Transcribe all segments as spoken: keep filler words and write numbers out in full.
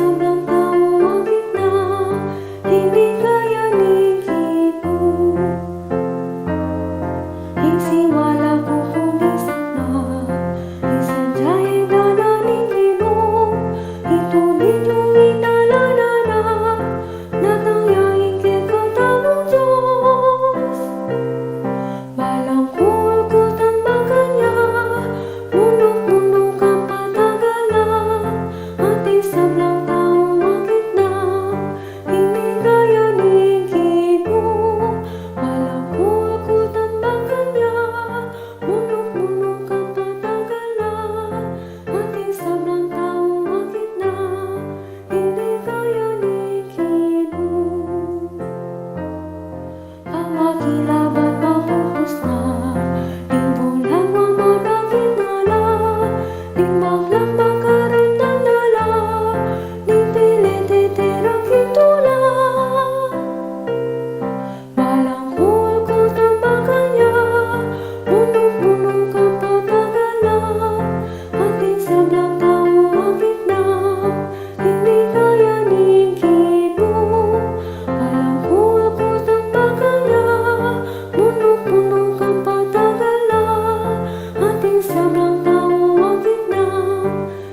Sablang tau akit na, ing ligaya ning Ginu. Ing siwala ku kulisak na, ing sadya ing dalan ning Ginu, ing tunay ning dalan na, datang ya ing kekatang Dios. Balang ku ku tambakan ya, munuk-munuk kapatagalan, ating sablang tau akit na, ing ligaya ning Ginu. Balang ku ku tambakan ya, munuk-munuk kapatagalan, ating sablang tau akit na, ing ligaya ning Ginu. Pamakilaban mapupus na, ning bulan wa madakit na la, ning baklang makaramdam na la, ning pili titirak king tula. Balang ku ku tambakan ya, munuk-munuk kapatagalan, ating sablang tau akit na, ing ligaya ning Ginu. Balang ku ku tambakan ya, munuk-munuk kapatagalan, ating sablang tau akit na,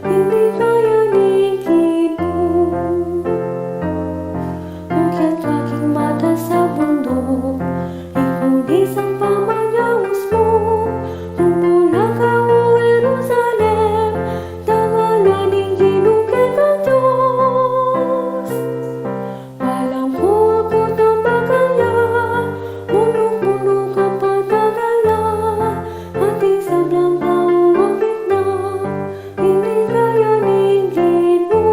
ing ligaya ning Ginu. Ukyat ka king matas a bunduk, ikulis ang pamanyaus mu, tumulak ka, o Jerusalem, dangalan ing Ginu keka Dios. Balang ku ku tambakan ya, munuk-munuk kapatagalan, ating sablang tau akit na, ing ligaya ning Ginu.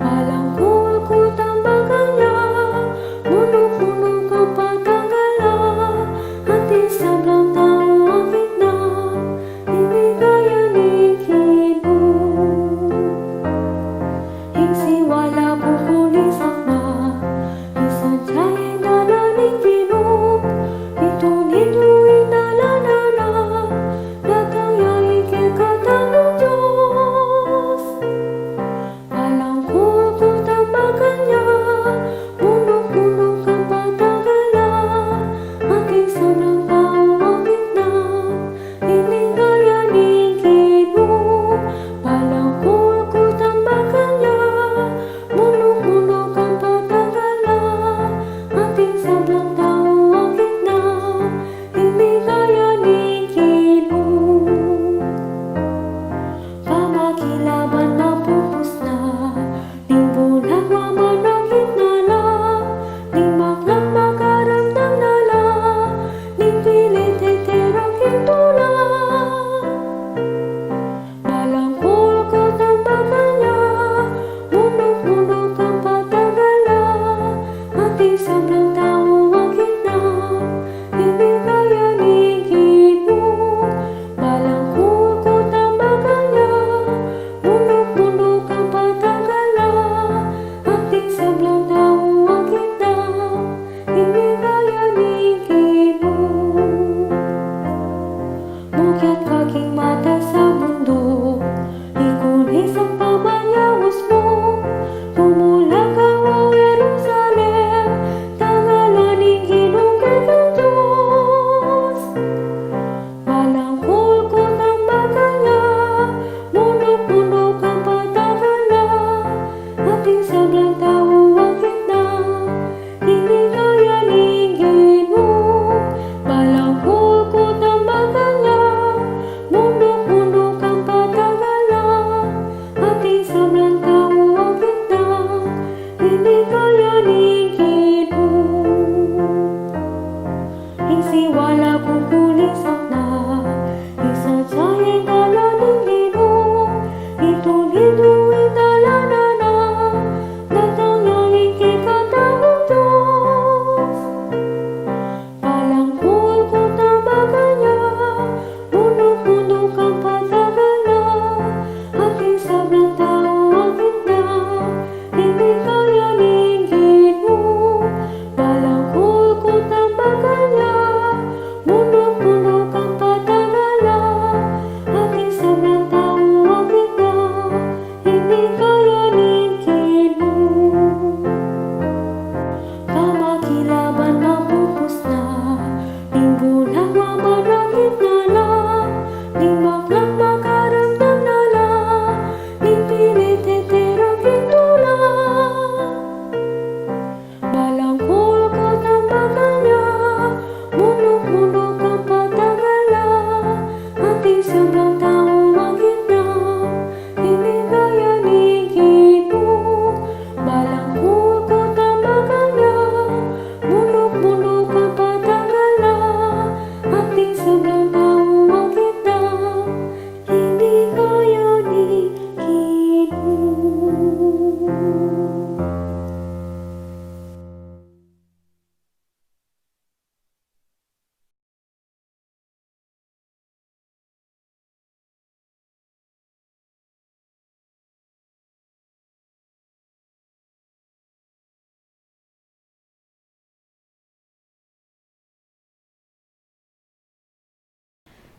Balang ku ku tambakan ya, munuk-munuk kapatagalan, ating sablang tau akit na, ing ligaya ning Ginu. Ing siwala ku kulisak na, ing sadya ing dalan ning Ginu, ing tunay ing dalan na, datang ya ing kekatang Dios. Balang ku ku tambakan ya, munuk-munuk kapatagalan, ating sablang tau akit na, ing ligaya ning Ginu. Balang ku ku tambakan ya, munuk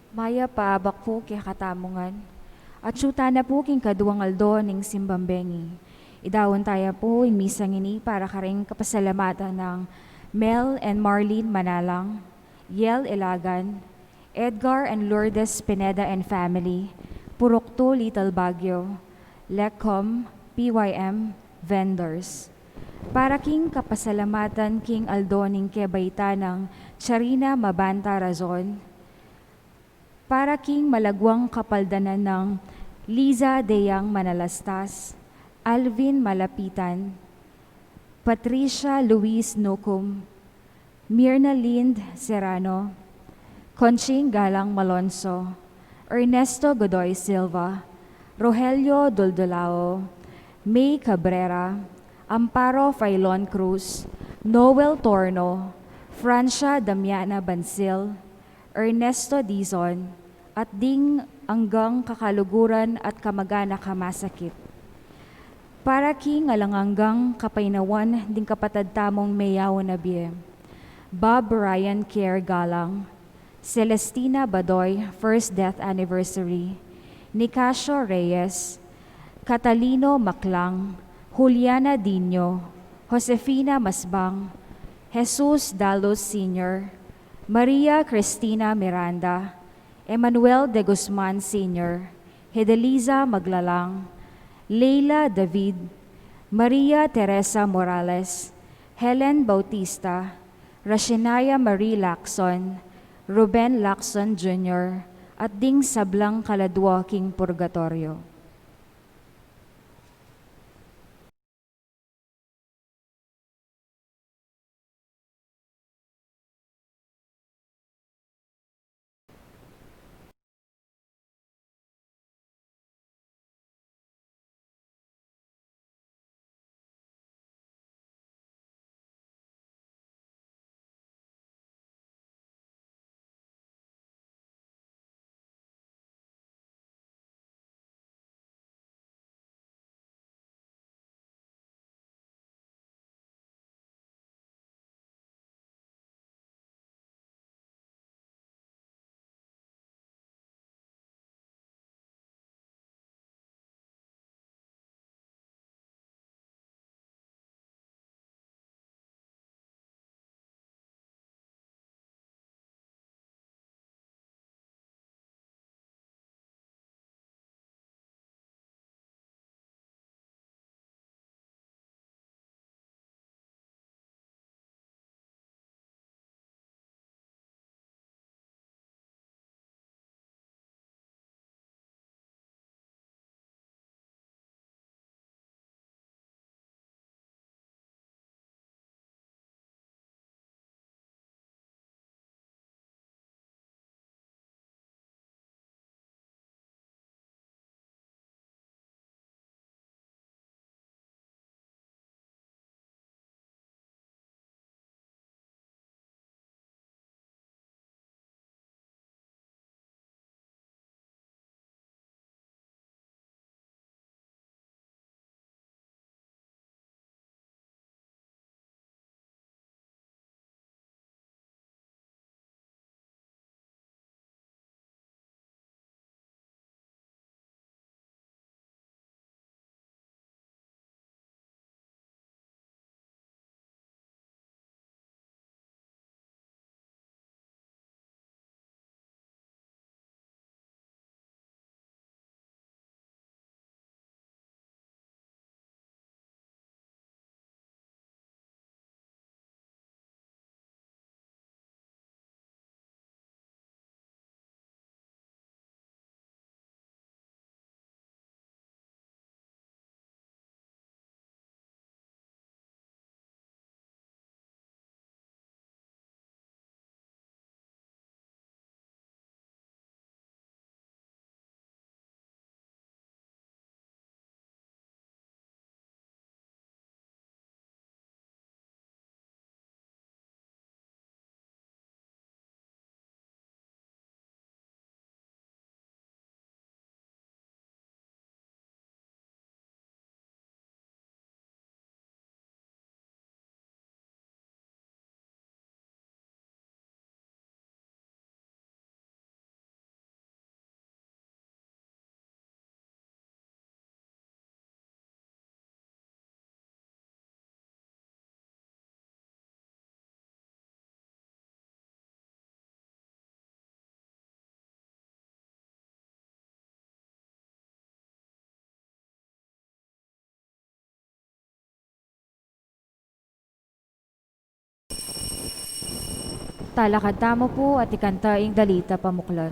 Mayap a abak pu kekatamu ngan. Atsu tana pu king kaduang aldo ning simbang bengi. Idaun taya pu ing misang ini para karing kapasalamatan nang Mel and Marlene Manalang, Yel Ilagan, Edgar and Lourdes Pineda and family, Purok two Little Baguio, Lecom, P Y M, vendors. Para king kapasalamatan king aldo ning kebaitan nang Charina Mabanta Razon, para king malaguang kapaldanan nang Liza Deyang Manalastas, Alvin Malapitan, Patricia Luis Nucum, Mirna Lind Serrano, Conching Galang Malonzo, Ernesto Godoy Silva, Rogelio Duldulao, May Cabrera, Amparo Failon Cruz, Noel Torno, Francia Damiana Bansil, Ernesto Dizon, at ding anggang kakaluguran at kamag-anak a masakit. Para king alang anggang kapaynawan ding kapatad tamung meyaun a bie, Bob Ryan Care Galang, Celestina Badoy, first death anniversary, Nicasio Reyes, Catalino Maclang, Juliana Dino, Josefina Masbang, Jesus Dalos Senior, Maria Cristina Miranda, Emmanuel de Guzman Senior, Hedeliza Maglalang, Leila David, Maria Teresa Morales, Helen Bautista, Rashinaya Marie Lacson, Ruben Lacson Junior, at ding sablang kaladua king purgatoryo. Talakad tamu pu at ikanta ing dalit a pamuklat.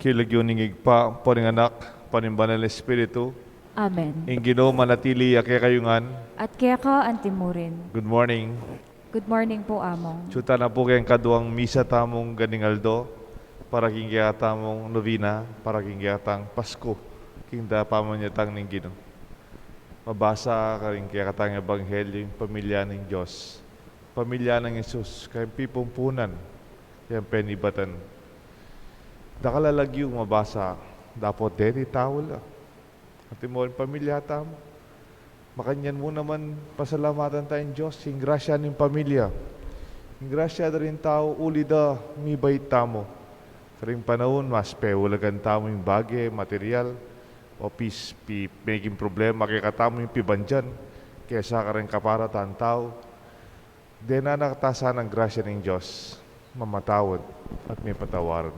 King lagyu ning Ibpa, ampo ning Anak, ampo ning Banal a Espiritu. Amen. Ing Ginu manatili ya kekayu ngan. At keka antimurin. Good morning. Good morning po, Among. Atyu tana pu keng kaduang misa tamung ganing aldo, para king kekatamung novena, para king kekatang Pasku, king da pamanyatang ning Ginu. Mabasa karing kekatang ebanghelyu ing pamilya ning Dios. Pamilya nang Jesus, keng pipumpunan, keng penibatan. Dakal a lagyu mabasa, dapot deni tau la. Antimo ring pamilya tamu. Makanyan mu naman pasalamatan taya ing Dios, ing grasya ning pamilya. Ing grasya da ring tau, uli da mibait tamu. Karing panaun, mas peulagan tamu ing bage, material, o pis, pi, meging problema kekatamu ing pibandian, kesa karing kapara tang tau. Dena na kata sana ing grasya ning Dios, mamatawad at mipatawaran.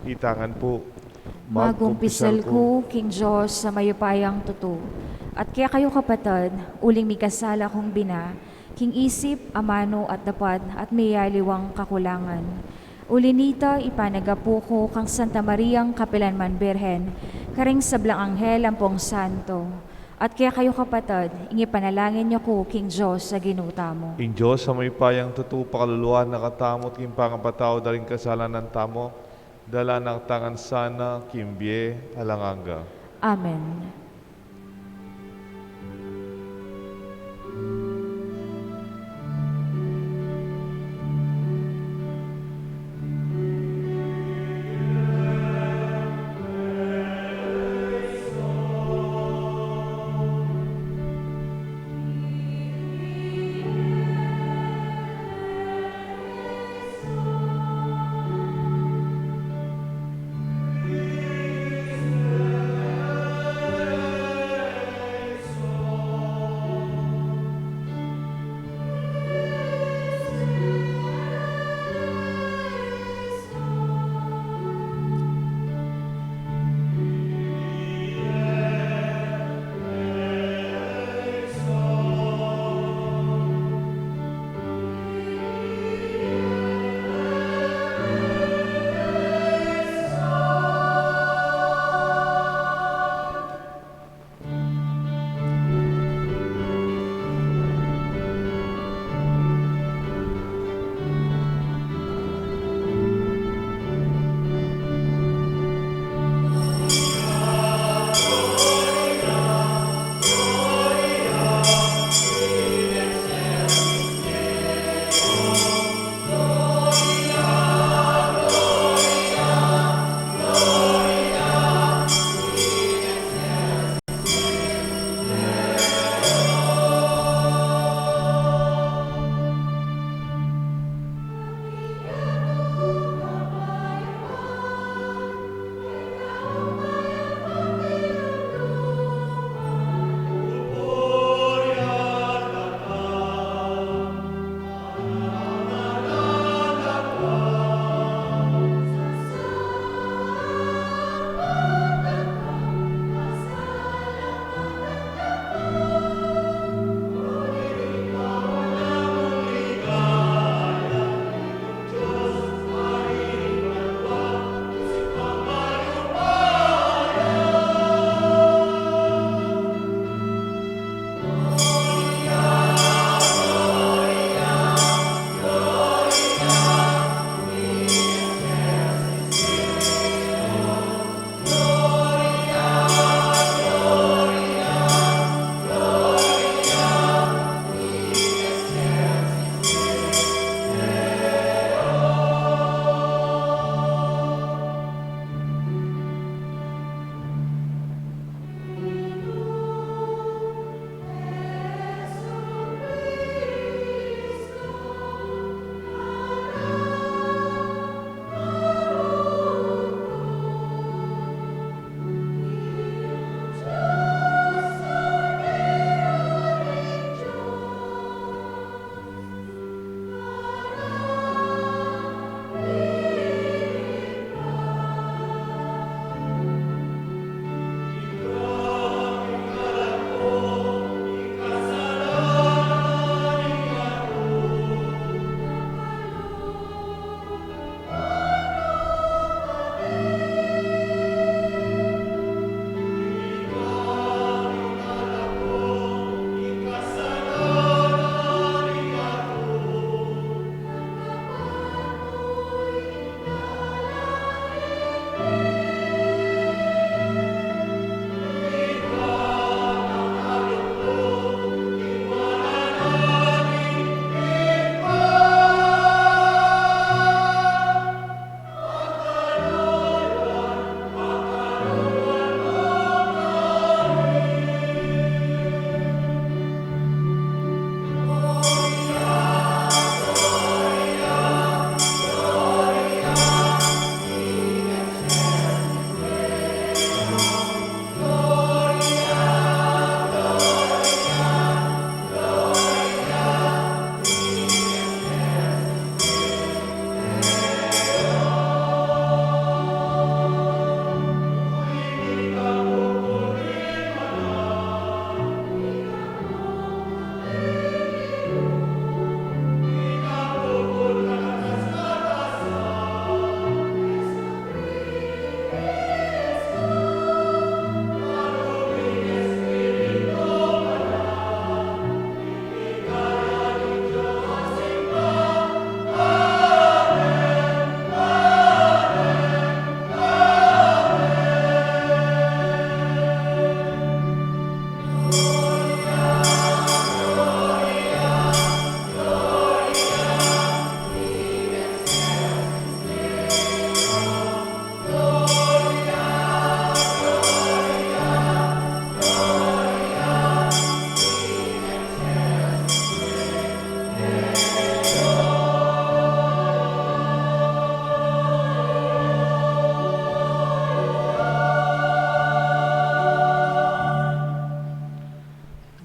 Ita ngan pu. Magkumpisal ku king Dios a mayupayang tutu, at kekayu kapatad, uling mikasala kung bina, king isip, amanu at dapat, at miyaliwang kakulangan. Uli nita, ipanagapu ku kang Santa Mariang kapilanman Birhen, karing sablang anghel ampong santo, at kekayu kapatad, ing ipanalangin yu ku king Dios a Ginu tamu. Ing Dios a mayupayang tutu pakaluluan na katamu at king pangapatawad da ring kasalanan tamu, dala na katamu ngan sana king bie alang angga. Amen.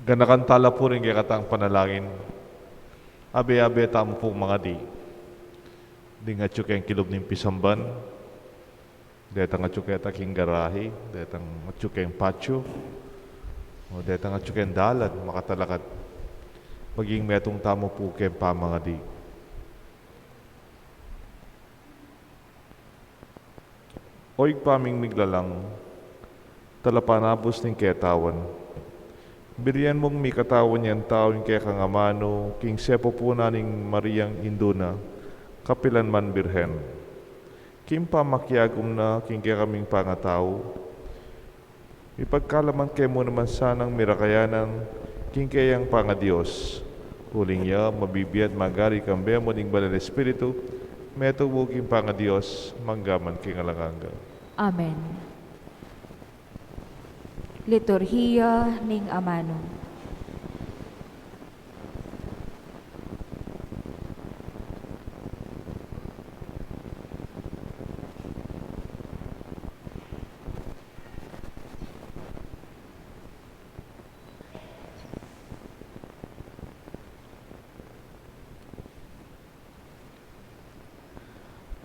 Ganakan tala pu ring kekatang panalangin. Abe-abe tamu pung mangadi. Ding atyu keng kilub ning pisamban, detang atyu keta king garahe, detang atyu keng patio, o detang atyu keng dalan, makatalakad. Maging metung tamu pu keng pamangadi. O Ibpa ming miglalang, talapanabus ning ketawan. Birian mung mikatawan yang tau ing kekang amanu, king sepupunan ning Mariang Indu na, kapilan man Birhen. King pamakiagum na, king kekaming pangatau, ipagkalaman ke mu naman sanang mirakayanan king keyang pangadios. Uling ya, mabibie at magari kambe mu ning Banal Espiritu, metung mu king pangadios, mangga man king alang angga. Amen. Liturhiya ning Amanu.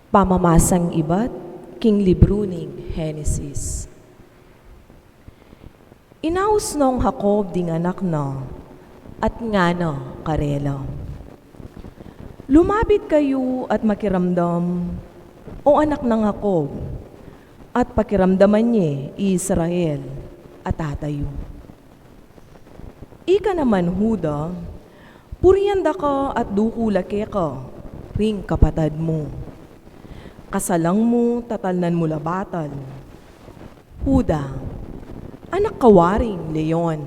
Pamamasang ibat king libru ning Henesis. Inaus nong Jacob ding anak na, at ngana karela, "Lumapit kayu at makiramdam, O anak nang Jacob, at pakiramdaman ye i Israel, a tata yu. Ika naman, Juda, purian da ka at dukul la keka ring kapatad mu. Kasalang mu, tatalnan mu la batal. Juda, anak ka waring leon.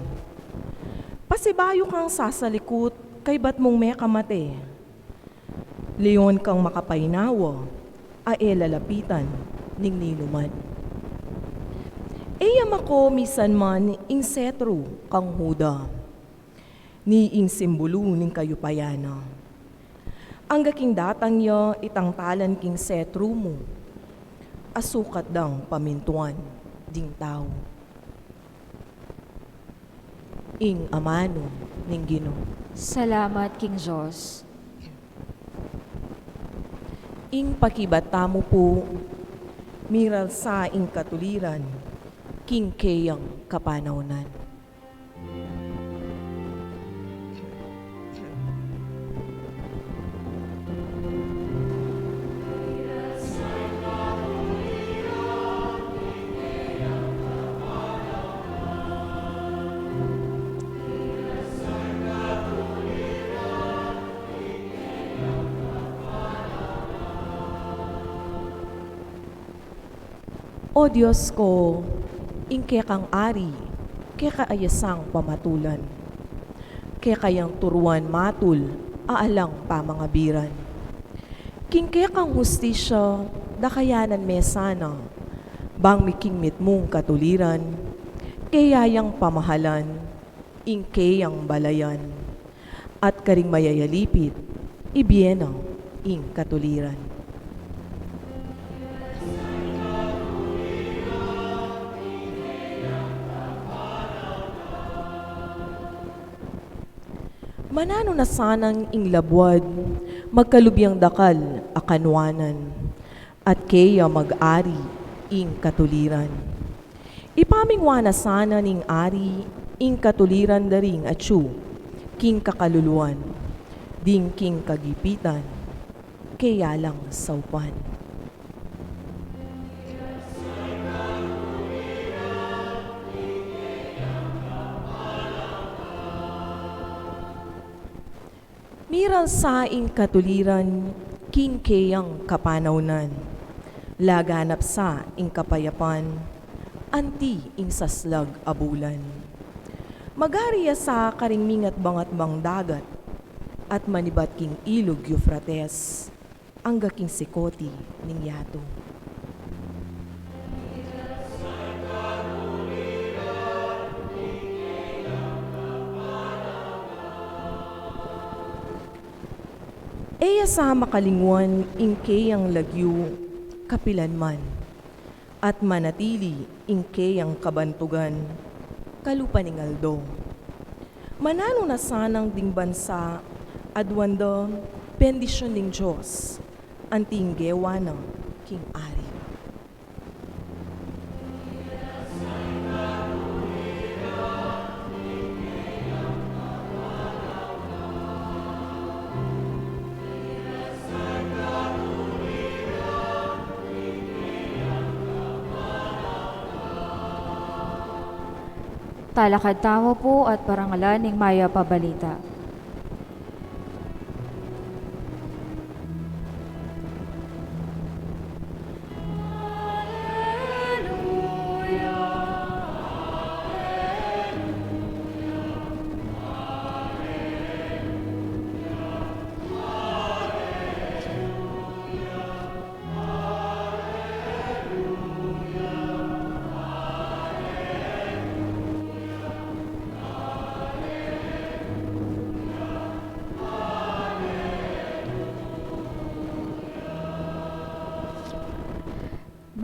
Pasibayu kang sasalikut kaybat mung mekamate. Leon kang makapainawa, a e lalapitan ning ninuman. E ya mako misan man ing setru kang Juda, ni ing simbulu ning kayupayan na. Angga king datang ya itang talan king setru mu, a sukat dang pamintuan ding tau." Ing amanu ning Ginu. Salamat king Dios. Ing pakibat tamu pu, miral sa ing katuliran king keyang kapanaunan. O Dios ko, ing kekang ari, keka ya sang pamatulan. Keka yang turuan matul a alang pamangabiran. King kekang hustisya, dakayanan me sana, bang mikingmit mung katuliran, keya yang pamahalan, ing keyang balayan, at karing mayayalipit, ibie na ing katuliran. Mananu na sanang ing labuad, magkalub yang dakal a kanuanan, at keya mag-ari ing katuliran. Ipamingwa na sana ning ari ing katuliran da ring atyu king kakaluluan, ding king kagipitan, keya lang saupan. Miral sa ing katuliran king keyang kapanaunan, laganap sa ing kapayapan anti ing saslag a bulan. Magari ya sa karing mingatbang-atbang dagat, at manibat king ilug Eufrates, angga king sikoti ning yatu. E ya sa makalingwan ing keyang lagyu kapilan man, at manatili ing keyang kabantugan kalupa ning aldo. Mananu na sanang ding bansa, aduan da bendisyun ning Dios, anti ing gewa na king ari. Talakad tamu pu at parangalan ing mayap a balita.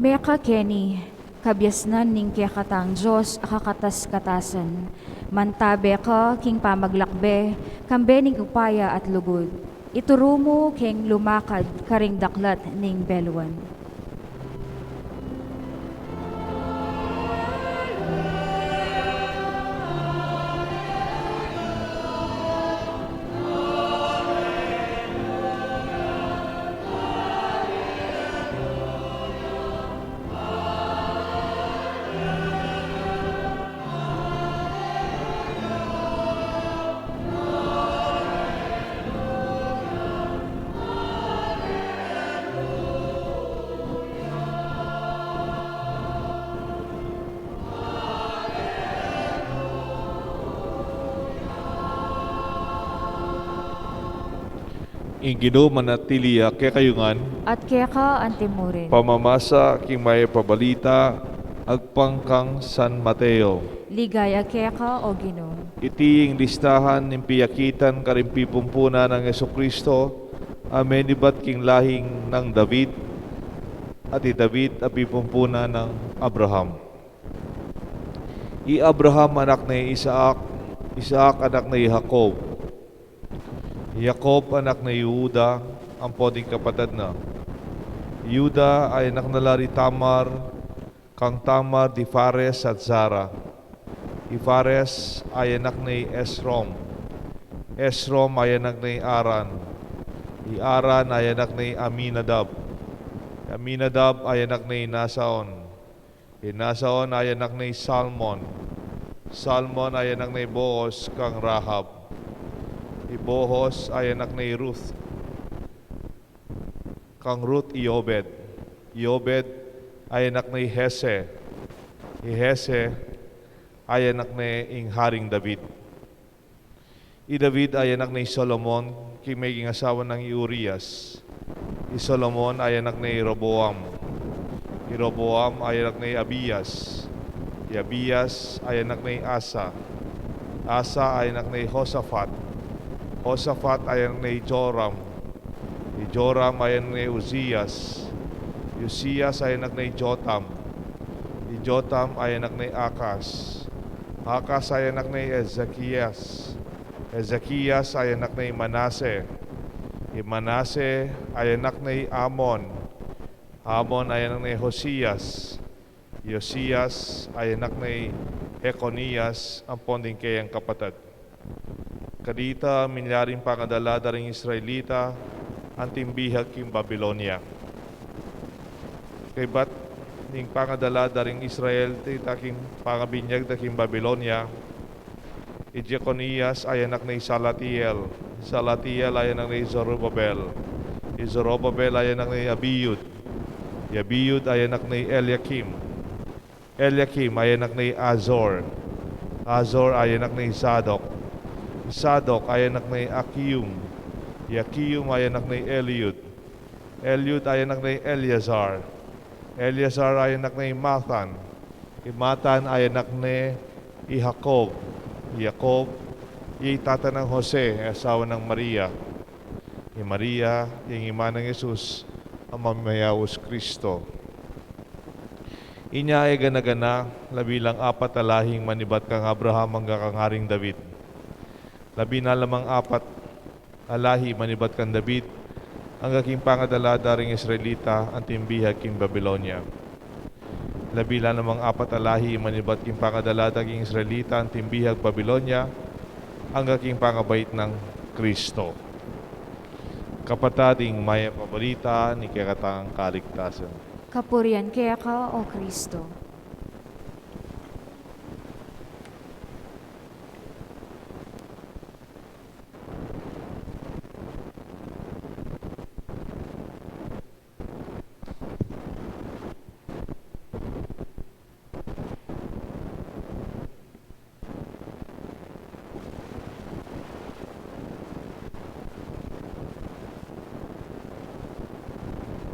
Mekakeni, kabiasnan ning kekatang Dios a kakatas-katasan, mantabe ka king pamaglakbe, kambe ning upaya at lugud. Ituru mu keng lumakad karing daklat ning beluan. Ing Ginu manatili ya kekayu ngan. At keka anti murin. Pamamasa king mayap a balita agpang kang San Mateo. Ligaya keka, O Ginu. Iti ing listahan ning piyakitan karing pipumpunan nang Jesucristo a menibat king lahi nang David, at i David a pipumpunan nang Abraham. I Abraham anak ne i Isaac, Isaac anak ne i Jacob, i Jacob anak ne i Juda, ampon ding kapatad na. I Juda a anak na la ri Tamar, kang Tamar di Fares at Zara. I Fares a anak ne i Esrom, Esrom a anak ne i Aran, i Aran a anak ne i Aminadab, i Aminadab a anak ne i Nasaon, i Nasaon a anak ne i Salmon, Salmon a anak ne i Boaz kang Rahab, i Boaz a anak ne i Ruth, kang Ruth i Obed, i Obed a anak ne i Jese, i Jese a anak ne ing Haring David. I David a anak ne i Solomon, king meging asawa nang i Urias. I Solomon a anak ne i Roboam, i Roboam a anak ne i Abias, i Abias a anak ne i Asa, Asa a anak ne i Josafat, Josafat a anak ne i Joram, i Joram a anak ne i Uzias, i Uzias a anak ne i Jotam, i Jotam a anak ne i Akas, Akas a anak ne i Ezekias, Ezekias a anak ne i Manase, i Manase a anak ne i Amon, Amon a anak ne i Josias, i Josias a anak ne i Jekonias, ampon ding keyang kapatad. Kadita minyaring pangadala da ring Israelita anting bihag king Babilonia. Kaybat ning pangadala da ring Israelita king pangabinyag da king Babilonia, i Jekonias a anak ne i Salatiel, i Salatiel a anak ne i Zorobabel, i Zorobabel a anak ne i Abiud, i Abiud a anak ne i Eliakim, Eliakim a anak ne i Azor, Azor a anak ne i Zadok, Zadok a anak ne i Akium, i Akium a anak ne i Eliud, Eliud a anak ne i Eleazar, Eleazar a anak ne i Mathan, i Mathan a anak ne i Jacob, i Jacob ya i tata nang Jose, asawa nang Maria, i Maria ya ing ima nang Jesus a mamayaus Kristo. Inya e gana-gana, labi lang apat a lahing manibat kang Abraham angga kang Haring David. Labi na namang apat a lahi manibat kang David, angga king pangadala da ring Israelita anting bihag king Babilonia. Labi na namang apat a lahi manibat king pangadala da king Israelita anting bihag Babilonia, angga king pangabait nang Kristo. Kapatad, ing mayap a balita ning kekatang kaligtasan. Kapurian keka, O Kristo.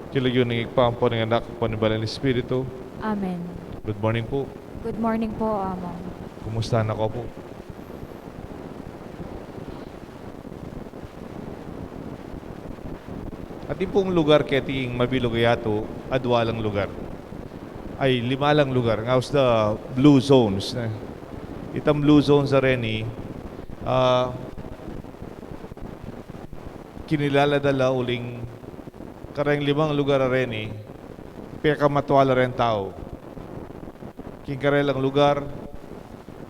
King lagyu ning Ibpa, ampo ning Anak, ampo ning Banal a Espiritu. Amen. Good morning po. Good morning po, Among. Kumusta na kayu po? Atin pung lugar keti king mabilug a yatu, adwa lang lugar. Ay, lima lang lugar. Ngayon, the blue zones, ne? Itang blue zones a reni, ah, kinilala da la uling kareng limang lugar a reni, pekamatua la reng tau. King karelang lugar,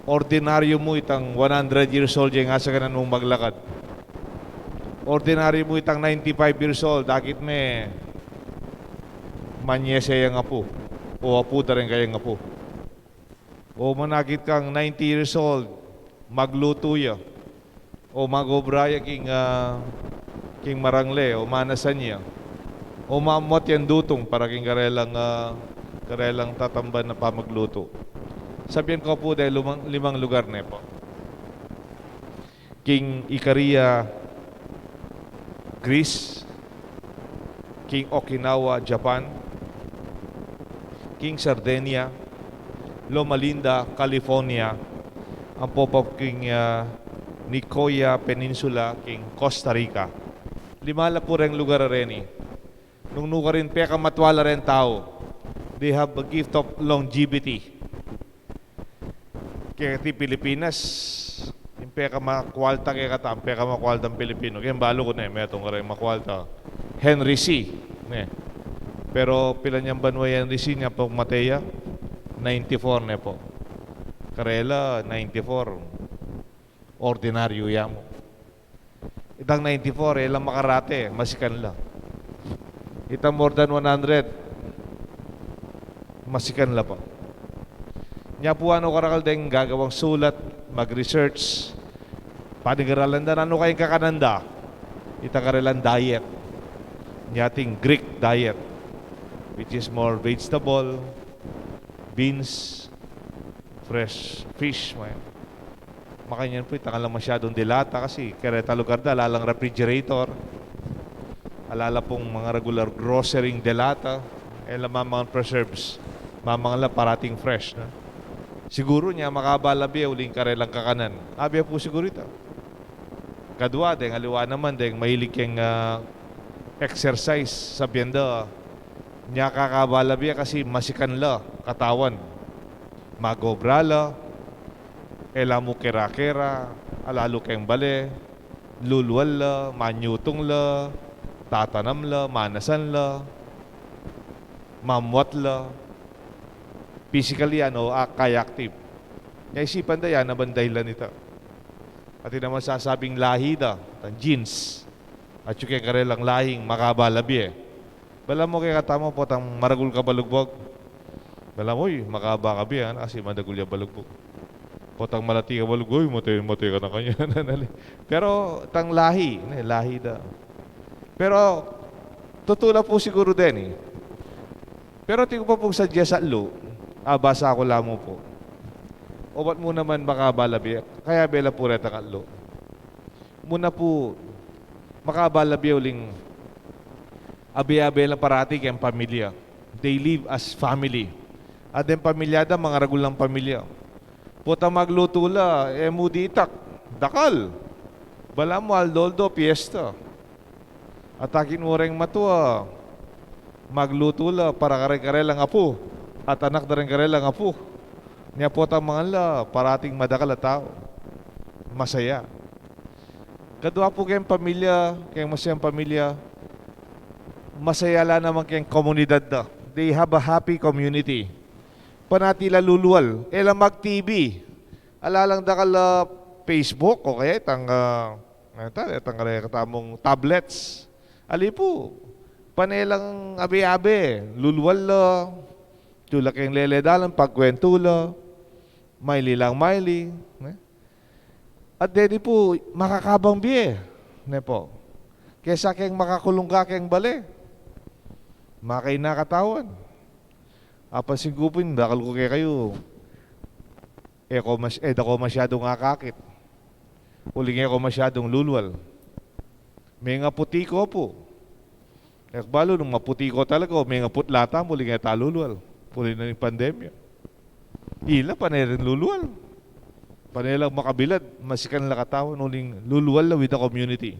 ordinaryu mu itang one hundred years old yang asakanan mung maglakad. Ordinaryu mu itang ninety-five years old, akit me manyese yang apu, o apu da ring kayang apu. O manakit kang ninety years old, maglutu ya. O mag-obra ya king, ah, king marangle, o manasan ya. O mamot yang dutung para king karelang, ah, karelang tatamban a pamaglutu. Sabian ku pu de limang, limang lugar ne pu. King Ikaria, Greece, king Okinawa, Japan, king Sardinia, Loma Linda, California, ampo pa king, ah, Nicoya Peninsula, king Costa Rica. Lima la pu reng lugar a reni. Nung nukarin pekamatua la reng tau, they have a gift of longevity. Keti Pilipinas, ing pekamakwalta kekata, ing pekamakwaltang Pilipinu. Keng balu ku ne, metung kareng makwalta. Henry C, ne. Pero pilan yang banua i Henry C, nya pung mate ya, ninety-four ne pu. Karela, ninety-four. Ordinaryu ya mu. Itang ninety-four, e la makarate, masikan la. Itang more than one hundred, masikan la pa. Nya pu, nung karakal deng gagawang sulat, mag-research, paniguralan da, nanu kayang kakanan da? Ita karelang diet. Nya ating Greek diet, which is more vegetable, beans, fresh fish, may Makanyan pu, itang ala masyadung delata kasi kareta lugar da, ala lang refrigerator. Ala la pung mga regular grocery-ing delata. E la mamangan preserves. Mamangan la parating fresh, ne? Siguru nya makaba la bie uling karelang kakanan. Abie pu siguru ita. Kadua, deng aliwa naman, deng mahilig keng, ah, exercise, sabian da, nya kakaba la bie kasi masikan la katawan. Mag-obra la, e la mu kera-kera, alalu keng bale, lulual la, manyutung la, tatanam la, manasan la, mamwat la, physically, ano, a-, kaya active. Nya isipan da, yan naman dahilan ita. Atin naman sasabing lahi da, tang genes. Atyu keng karelang lahing makaba la bie. Balamu kekatamu, potang maragul ka balugbug, balamu, uy, makaba ka bie, ana, kasi madagul ya balugbug. Potang malati ka balugbug, uy, mate, mate ka na kanyan. Pero tang lahi, ne, lahi da. Pero tutu la pu siguru deni. Pero atin ku pa pung suggest atlu, abasa ku la mu pu. Obat mu naman makaba la bie, kayabe la pu retang atlu. Muna pu, makaba la bie uling abe-abe la parati keng pamilya. They live as family. At deng pamilya da, mangaragul lang pamilya. Potang maglutu la, e mu ditak, dakal. Balamu aldo-aldo, piyesta. At akit mu reng matua, maglutu la para kare-karelang apu, at anak da ring karelang apu. Nya potang mangan la, parating madakal a tau. Masaya. Kadua pu keng pamilya, keng masayang pamilya, masaya la naman keng komunidad da. They have a happy community. Panati la lulwal, e la mag-T V. Ala lang dakal, ah, Facebook o kaya itang, ah, ano ta, itang kare katamung tablets. Ali pu, pane lang abe-abe, lulwal la, tula keng lele dalan, pagkwentu la, maili lang maili, ne? At deni pu, makakabang bie, ne pu? Kesa keng makakulung ka keng bale, makaina katawan. Apansin ku pu, dakal ku kekayu, e ko mas-, e da ko masyadung akakit. Uling e ko masyadung lulwal. Mengaputi ko pu. E ku balu nung maputi ko talaga o mengaputla tamu, uling e ta lulwal. Uli na ning pandemya. Ila, pane rin lulwal. Pane lang makabilad, masikan la katawan, uling lulwal la with the community.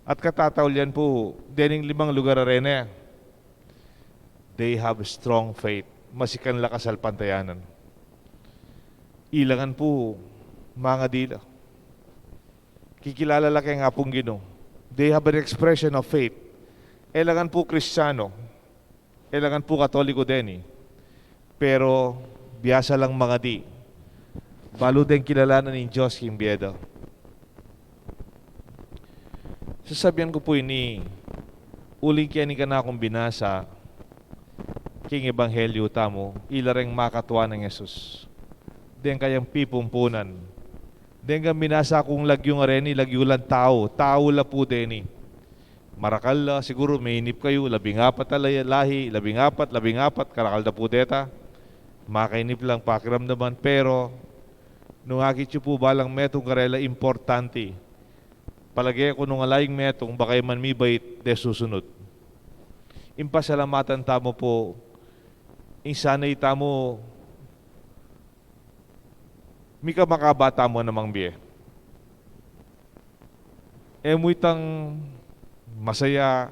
At katataul yan pu, dening limang lugar a rene, they have strong faith. Masikan la kasalpantayanan. Ilangan pu, mangadi la. Kikilala la keng Apung Ginu. They have an expression of faith. Ilangan pu Kristiyano. Ilangan pu Katoliko deni. Pero biasa lang mangadi. Balu deng kilalanan ning Dios king bie da. Sasabian ku pu ini, uling keni kanakung binasa king Ebanghelyo tamu, ila reng makatua nang Jesus. Deng kayang pipumpunan. Deng kang binasa kung lagyu nga reni, lagyu lang tau, tau la pu deni. Marakal la, siguru mainip kayu, labing apat a la-, lahi, labing apat, labing apat, karakal da pu deta. Makainip lang pakiramdaman, pero nung akit yu pu balang metung karela importante, palage ku nung ala ing metung, baka e man mibait de susunod. Ing pasalamatan tamu pu, ing sana itamu mika makaba tamu namang bie. E mu itang masaya,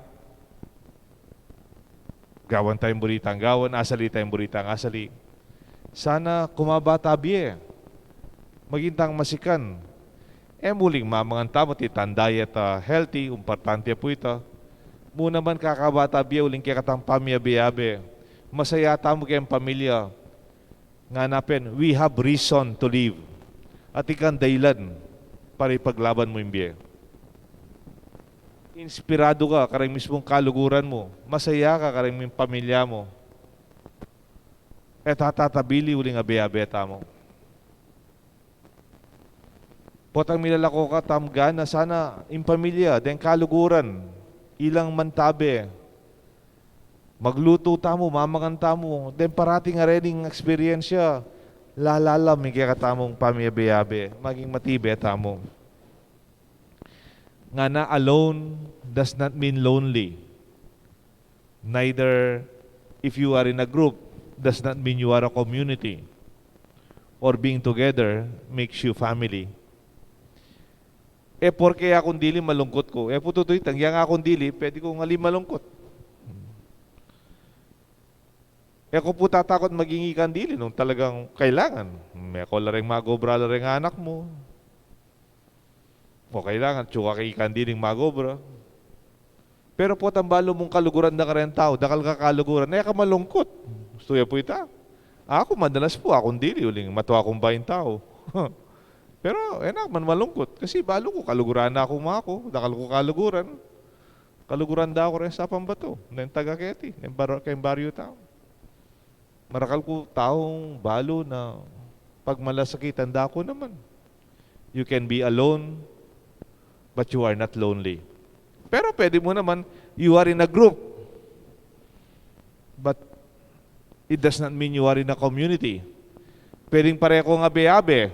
gawan tayang buri tang gawan, asali tayang buri tang asali. Sana kumaba ta bie, maging tang masikan. E mu uling mamangan tamu, atin tang diet a healthy, importante pu ita. Mu naman kakaba ta bie, uling kekatang pamiabe-abe. Masaya tamu keng pamilya. Ngana pin, we have reason to live. Atin kang dahilan para ipaglaban mu ing bie. Inspiradu ka kareng mismung kaluguran mu. Masaya ka kareng mi-, pamilya mu. E ta tatabili uling abe-abe tamu. Potang milalako ka, tamgana sana ing pamilya, deng kaluguran, ilang mantabe. Maglutu tamu, mamangan tamu, deng parating a rening eksperyensya, lalalam ing kekatamung pamiabe-abe, maging matibe tamu. Ngana, alone does not mean lonely. Neither, if you are in a group, does not mean you are a community. Or being together makes you family. E porke akung dili malungkut ku. E pu tutu itang yang akung dili, pwede kung ali malungkut. E ku pu tatakut maging ikang dili nung talagang kailangan. Me ko la reng mag-obra la reng anak mu. O kailangan, tsuka ke ikang diling mag-obra. Pero potang balu mung kaluguran da kareng tau, dakal ka kaluguran, e ka malungkut. Gustu ya pu ita? Aku, madalas pu, akung dili, uling matua kung baing tau. Pero, e na man malungkut. Kasi balu ku, kaluguran na ku, maku, dakal ku kaluguran. Kaluguran da ku reng sapang batu, neng taga keti, neng bar-, keng baryu tau. Marakal ku taung balu na pagmalasakitan da ku naman. You can be alone, but you are not lonely. Pero pwede mu naman, you are in a group, but it does not mean you are in a community. Pwedeng pare kong abe-abe,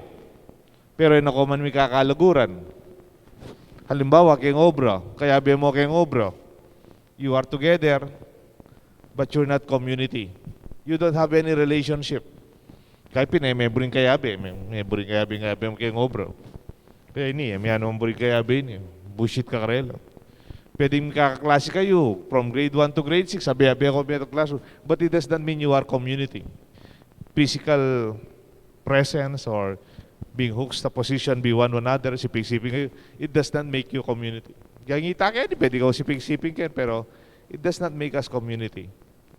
pero e na ko man mika kaluguran. Halimbawa, keng obra, kayabe mu keng obra. You are together, but you're not community. You don't have any relationship. Kaya pin, e me buring kayabe, me, me buring kayabe, kayabe mu keng obra. Kaya ini, e, me anu buring kayabe ini, buisit ka karela. Pwedeng kakaklase kayu, from grade one to grade six, abe-abe ko metung klase, but it does not mean you are community. Physical presence or Being hooked sa position, be one another, siping-siping kayu, it does not make you community. Kaya ngita kayu, pwede kayu siping-siping kayu, pero it does not make us community.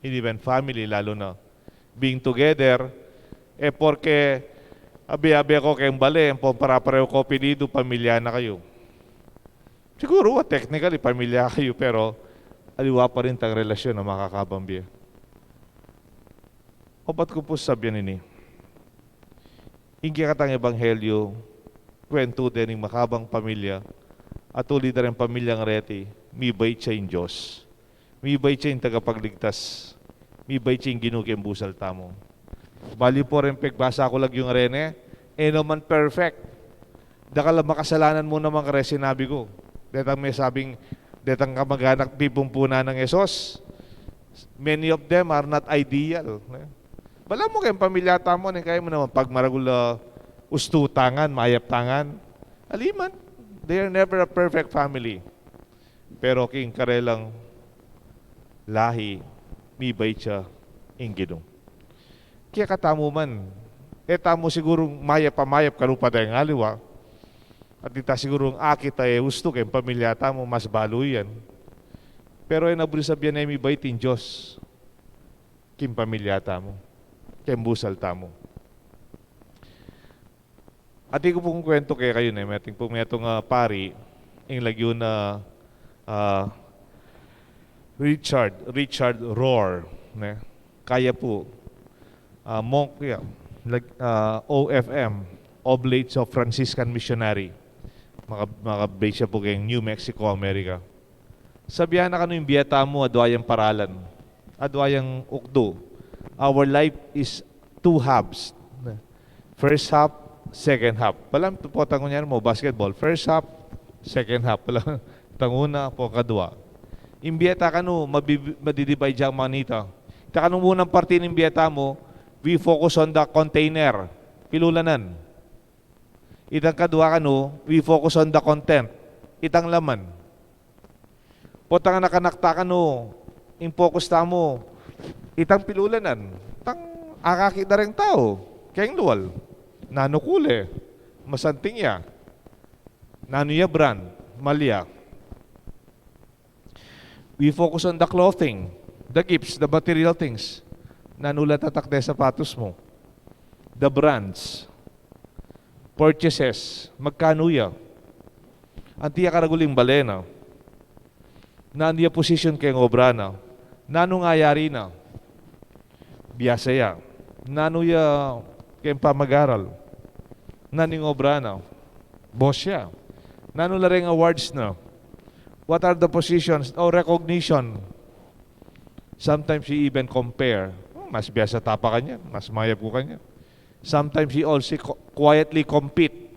And even family, lalu na. Being together, e porke abe-abe ko keng bale, ampong pare-pareho ko apelyidu, pamilya na kayu. Siguru, ah, technically, pamilya kayu, pero aliwa pa rin tang relasyon a makakabang bie. Obat ku pu sabyan ini. Ing kekatang ebanghelyo, kwentu deng makabang pamilya, at uli da reng pamilyang reti, mibait ya ing Dios. Mibait ya ing tagapagligtas. Mibait ya ing Ginu keng busal tamu. Bali pu reng pegbasa ku lagyung reni, e naman perfect. Dakal a makasalanan mu naman kareng sinabi ku. Detang mesabing, detang kamag-anak pipumpunan nang Jesus, many of them are not ideal, ne? Balamu keng pamilya tamu, ne, kaya mu naman pagmaragul a ustu tangan, mayap tangan. Aliman, they are never a perfect family. Pero king karelang lahi, mibait ya ing Ginu. Kaya katamu man, e tamu sigurung mayap a mayap kalupa deng aliwa. At ita sigurung akit a e ustu keng pamilya tamu, mas balu yan. Pero e na buri sabyan e mibait ing Dios king pamilya tamu, keng busal tamu. Atin ku pung kwentu kekayu, ne, metung pung metung a pari, ing lagyu na, ah, Richard, Richard Rohr, ne? Kaya pu, ah, monk ya, lag-, ah, O F M, Oblates of Franciscan Missionary. Maka-, maka-base ya pu keng New Mexico, America. Sabyan na kanu ing bie tamu, adwa yang paralan, adwa yang ukdu. Our life is two halves. First half, second half. Pala, potang kunyari mo, basketball. First half, second half. Pala, tang una, pota kadwa. Ing bie ta kanu, mabi-, madidivide yang manita. Ita kanu munang parti ning bie tamu, we focus on the container. Pilulanan. Itang kadwa kanu, we focus on the content. Itang laman. Potang anak-anak ta kanu, ing focus tamu, itang pilulanan, itang akakit da reng tau, keng lual, nanu kule, masanting ya, nanu ya brand, mal ya. We focus on the clothing, the gifts, the material things. Nanu la tatak de sapatos mu, the brands, purchases, magkanu ya. Anti ya karagul ing bale na. Nanu ya position keng obra na. Nanu ing ayari na. Biasa ya. Nanu ya keng pamag-aral. Nanu ing obra na. Boss ya. Nanu la reng awards na. What are the positions o recognition? Sometimes you even compare. "Oh, mas biasa ta pa kanyan, mas mayap ku kanyan." Sometimes you also co-, quietly compete.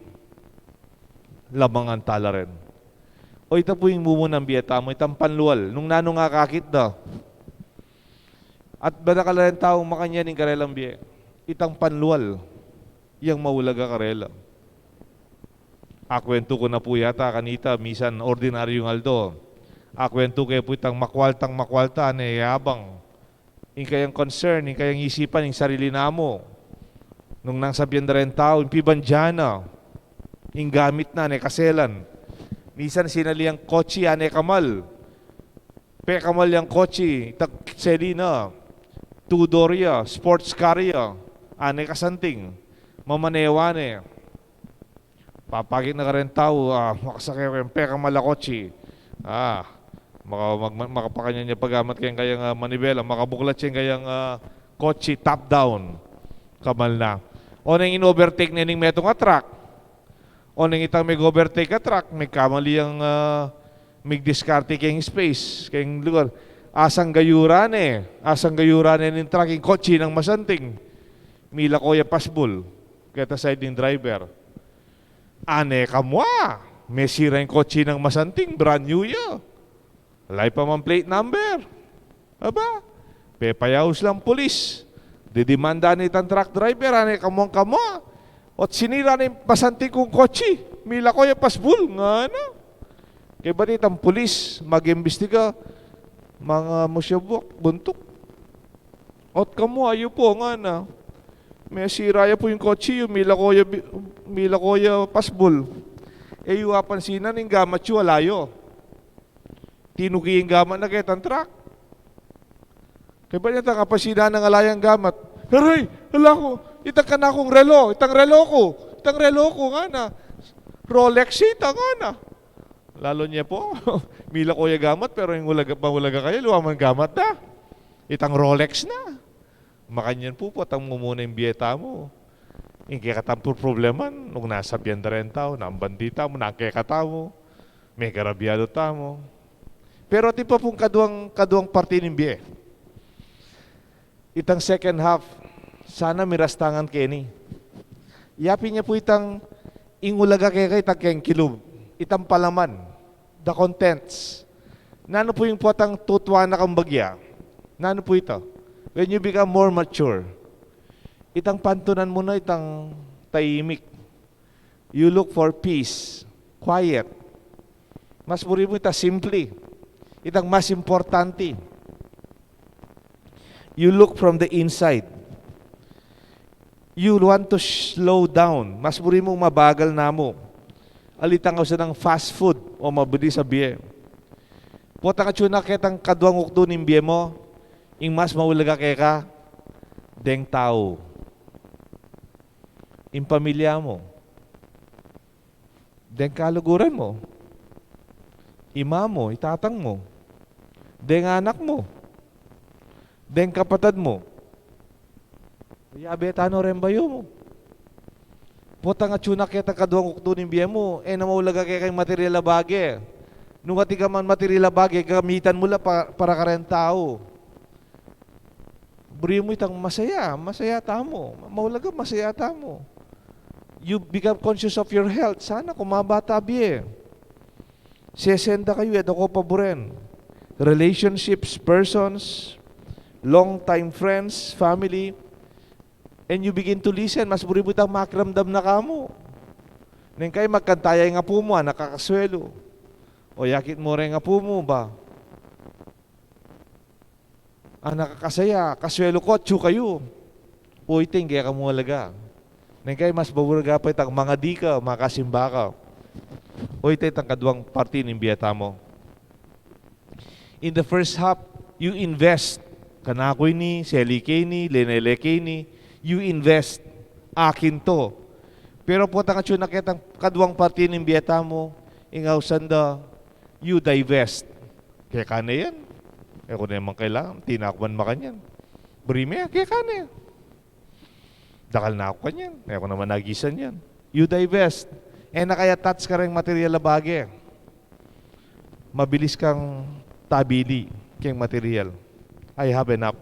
Lamangan ta la rin. O ita pu ing mumunang bie tamu, itang panlual. Nung nanu ing akakit da. At madakal la ring tau makanyan ing karelang bie. Itang panlual. Yang maulaga karela. Akwentu ku na pu yata kanita, misan ordinaryung aldo. Akwentu ke pu itang makwaltang makwalta, ane yabang. Ing kayang concern, ing kayang isipan, ing sarili na mu. Nung nanu ing sabyan da reng tau, ing pibandian na, ing gamit na, ane kaselan. Misan sinali yang kotse, ane kamal. Pekamal yang kotse, itang seli na, two-door ya, sports car ya, ane kasanting, mamanewa ne. Papakit na kareng tau, ah, makasake keng pekamal a kotse. Ah, maka-, mag-, makapakanyan ya pagamat keng kayang, ah, manibela, makabuklat ya ing kayang, ah, kotse top down. Kamal na. O neng in-overtake ne ning metung a truck. O neng itang meg-overtake a truck, megkamali yang, ah, megdiskarte keng space, keng lugar. Asang gayura ne, asang gayura ne ning truck ing kotse nang masanting. Milako ya pasbul keta side ning driver. Ane kamua, mesira ing kotse nang masanting, brand new ya. Ala pa mang plate number. Aba, pepayaus lang pulis. Didimanda ne itang truck driver, ane kamuang kamua. Ot sinira ne ing masanting kung kotse. Milako ya pasbul, ngana. Kaybat itang pulis, mag-imbestiga, manga musyabuk, buntuk. Ot kamua, yu pu, ngana. Mesira ya pu ing kotse yu, milako ya bi-, milako ya pasbul. E yu apansinan ing gamat yu, ala yu. Tinuki ing gamat na ketang truck. Kaybat nang apansinan nang ala yang gamat. Aray, ala ku, itang kanakung relo, itang relo ku, itang relo ku, ngana. Rolex ita, ngana. Lalu ne pu, milako ya gamat, pero ing ulaga, maulaga kaya, aliwa man gamat da. Itang Rolex na. Makanyan pu, potang mumuna ing bie tamu. Ing kekatang problema, nung nasabian da reng tau, nang bandi tamu, nang kekatamu, mekarabiado tamu. Pero atin pa pung kaduang, kaduang parti ning bie. Itang second half, sana mirastangan keni. Yapin ne pu itang ing ulaga keka, itang keng kilub, itang palaman, the contents. Nanu pu ing potang tutuan na kang bagya? Nanu pu ita? When you become more mature, itang pantunan mu na itang tahimik. You look for peace, quiet. Mas buri mu ita simple. Itang mas importante. You look from the inside. You want to slow down. Mas buri mu mabagal na mu. Alitang ausan nang fast food o mabilis a bie. Potang atsu na ketang kaduang ukdu ning bie mu, ing mas maulaga keka, deng tau. Ing pamilya mu. Deng kaluguran mu. Ima mu, itatang mu. Deng anak mu. Deng kapatad mu. Yabe tano reng bayu mu. Potang atsu na ketang kaduang ukdu ning bie mu, e na maulaga keka ing material a bage. Nung atin ka man material a bage, gamitan mu la pa-, para kareng tau. Buri mu itang masaya, masaya tamu. Maulaga, masaya tamu. You become conscious of your health. Sana kumaba ta bie. Sesen da kayu, e da ko paburen. Relationships, persons, long-time friends, family, and you begin to listen. Mas buri mu itang makiramdam na kamu. Neng kai magkanta ya ing apu mu, a nakakaswelu. O yakit mu reng apu mu ba, a nakakasaya, kaswelu ko, atsu kayu. Uy, tingge ka mu alaga. Neng kai mas maulaga pa itang mangadi ka, makasimba ka. Uy, ita itang kaduang parti ning bie tamu. In the first half, you invest. Kanaku ini, seli ke ini, lenele ke ini, you invest. Akin to. Pero potang atsu na ketang kaduang parti ning bie tamu, ing ausan da, you divest. Keka ne yan. E ku ne man kailangan, atin na ku man makanyan. Buri me, keka ne. Dakal na ku kanyan, e ku naman agisan yan. You divest. E na ka i-attach kareng material a bage. Mabilis kang tabili keng material. I have enough.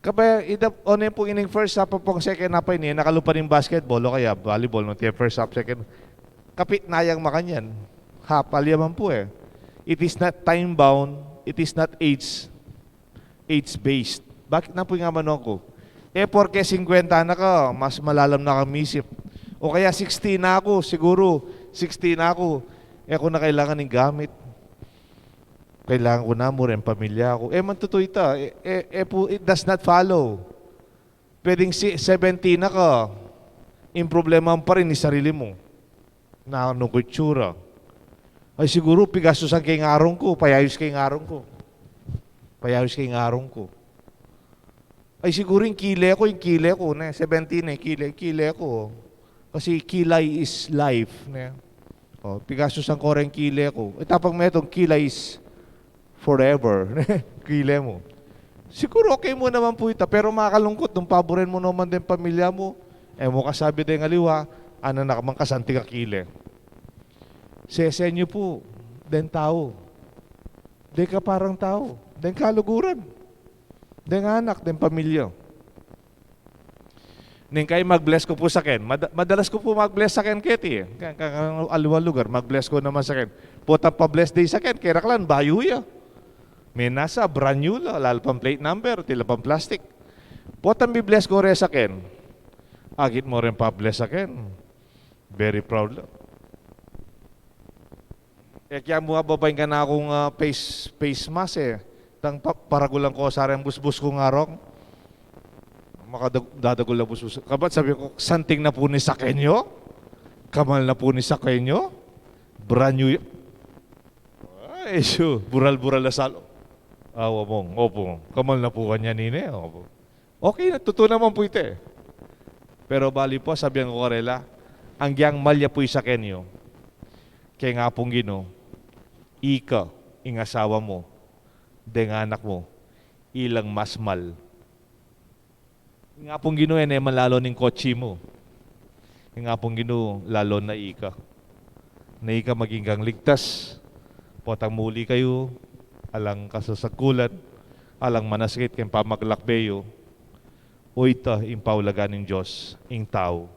Kabang ita, o ne pu ining first half, a pung second half a ini, e na kalupa ning basketball, o kaya volleyball, no, iti first half, second. Kapit na yang makanyan. Half, ali ya man pu e. It is not time-bound, it is not age, age-based. Bakit na pu ing amanu ku? E porke singkwenta na ka, mas malalam na kang misip. O kaya sixty na ku, siguru, sixty na ku, e ku na kailangan ing gamit. Kailangan ku na mu reng pamilya ku. E man tutu ita, e, e, e pu, it does not follow. Pwedeng si, seventy na ka, ing problema mu pa rin ing sarili mu. Nanu ku itsura? Ay, siguru pigastusan ke ing arung ku, payayus ke ing arung ku. Payayus ke ing arung ku. Ay, siguru ing kile ku, ing kile ku, ne, seventy ne, kile, kile ku. Kasi kilay is life, ne. O, pigastusan ku reng kile ku. Itapang metung, kilay is forever. Kile mu. Siguru okay mu naman pu ita, pero makalungkut nung paburen mu naman deng pamilya mu, e mu kasabi deng aliwa, anak, naman kasanting a kile. Sesen yu pu deng tau, deng kaparang tau, deng kaluguran, deng anak, deng pamilya. Neng kai mag-bless ku pu saken. Mad-, madalas ku pu mag-bless saken keti. Ka-, ka-, ka-, aliwang lugar, mag-bless ku naman saken. Potang pa-bless da i saken, keraklan, bayu ya. Menasa, brand new la, ala pang plate number, tila pang plastic. Potang bi-bless ku re saken. Akit mu reng pa-bless saken. Very proud la. E, kaya mu ababa ing kanakung, ah, face, face mask e. Tang pa-, paragulan ku sa reng busbus kung arung. Makadag-, dadagul na busbus. Kabat sabi ku, "Santing na pu ni Sakenyo? Kamal na pu ni Sakenyo? Brand new y-," ay, su, bural-bural na salo. Awa mong, opo, kamal na pu kanyan ini, opo. Okay na, tutu naman pu ita e. Pero bali pu, sabian ku karela, agyang mal ya pu i Sakenyo, keng Apung Ginu, ika, ing asawa mu, deng anak mu, ilang mas mal. Ing Apung Ginu, e ne man lalo ning kotsi mu. Ing Apung Ginu, lalo na ika. Na ika maging kang ligtas. Potang muli kayu, alang kasasagkulan, alang manasakit keng pamaglakbe yu. O ita ing paulagan ning Dios, ing tau.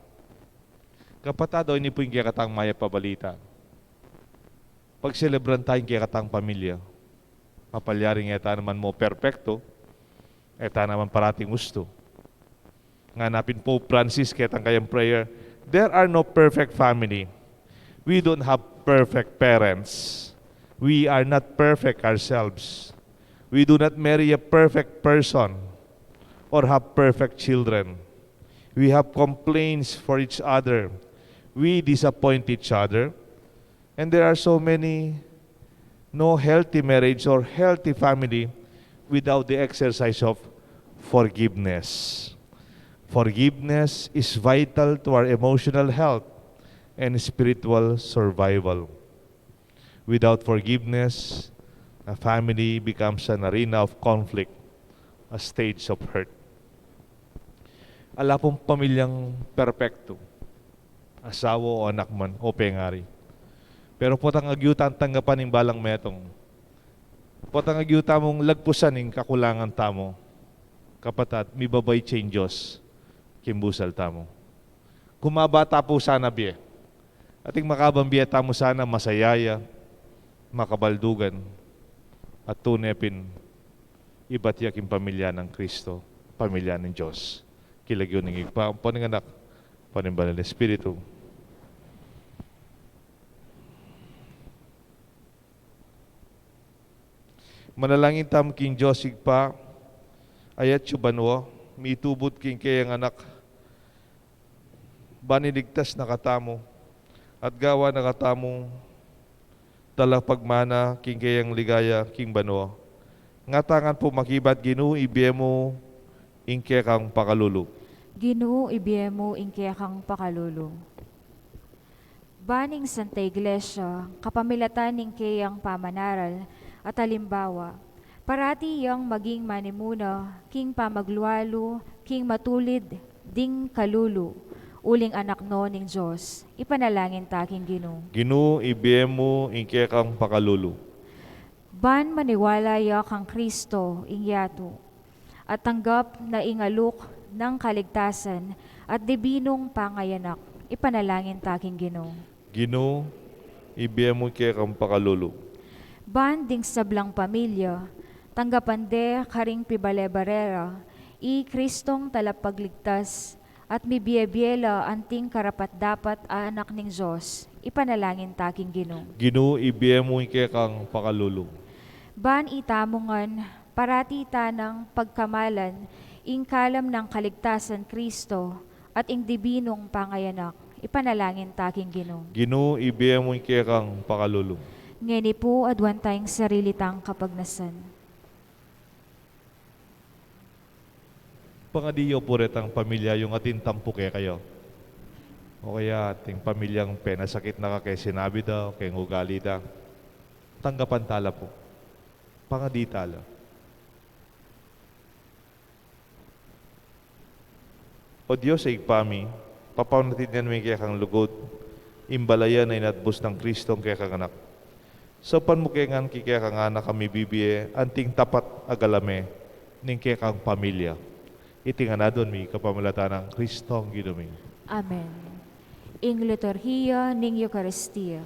Kapatad, o ini pu ing kekatang mayap a balita. Pagselebran ta ing kekatang pamilya. Mapalyaring e ta naman mo perpekto, e ta naman parating ustu. Ngana pin Pope Francis ketang kayang prayer, "There are no perfect family. We don't have perfect parents. We are not perfect ourselves. We do not marry a perfect person or have perfect children. We have complaints for each other. We disappoint each other." And there are so many no healthy marriage or healthy family without the exercise of forgiveness. Forgiveness is vital to our emotional health and spiritual survival. Without forgiveness, a family becomes an arena of conflict, a stage of hurt. Ala pung pamilyang perpekto, asawa o anak man o pengari. Pero potang agyu tang tanggapan ing balang metung, potang agyu tamung lagpusan ing kakulangan tamu, kapatad, mibabait ya ing Dios king busal tamu. Kumaba ta pu sana bie. Ating makabang bie tamu sana masaya ya, makabaldugan, at tune pin ibat ya king pamilya nang Kristo, pamilya ning Dios. King lagyu ning Ibpa, ampo ning Anak, ampo ning Banal a Espiritu. Manalangin tamu king Dios Ibpa, a atiu banua, mitubud king keyang Anak, ban iligtas na katamu, at gawan na katamu talapagmana king keyang ligaya king banua. Ngatamu ngan pu makibat, Ginu, ibie mu ing kekang pakalulu. Ginu, ibie mu ing kekang pakalulu. Ban ing Santa Iglesia, kapamilatan ning keyang pamanaral at alimbawa, parati yang maging manimuna king pamaglualu king matulid ding kalulu, uling anak no ning Dios. Ipanalangin ta king Ginu. Ginu, ibie mu ing kekang pakalulu. Ban maniwala ya kang Kristo ing yatu, at tanggap na ing alok nang kaligtasan at dibinung pangayanak. Ipanalangin ta king Ginu. Ginu, ibie mu ing kekang pakalulu. Ban ding sablang pamilya, tanggapan de karing pibale-bale ra i Kristong talapagligtas, at mibie-bie la anting karapat-dapat a anak ning Dios. Ipanalangin ta king Ginu. Ginu, ibie mu ing kekang pakalulu. Ban itamu ngan parati tanang pagkamalan ing kalam nang kaligtasan Kristo at ing dibinung pangayanak. Ipanalangin ta king Ginu. Ginu, ibie mu ing kekang pakalulu. Ngeni pu, aduan tang sarili tang kapagnasan. Pangadi yu pu retang pamilya yung atin tampu kekayu, o kaya ating pamilyang penasakit na ka keng sinabi da o keng ugali da. Tanggapan ta la pu. Pangadi ta la. O Dios a Ibpa mi, papaunatidnan mi ing kekang lugud, ing balayan a inatbus nang Kristong kekang Anak. Saupan mu ke ngan king kekang anak a mibibie anting tapat a galame ning kekang pamilya. Iti ngan aduan mi kapamilatan nang Kristong Ginu mi. Amen. Ing liturhiya ning Eukaristia.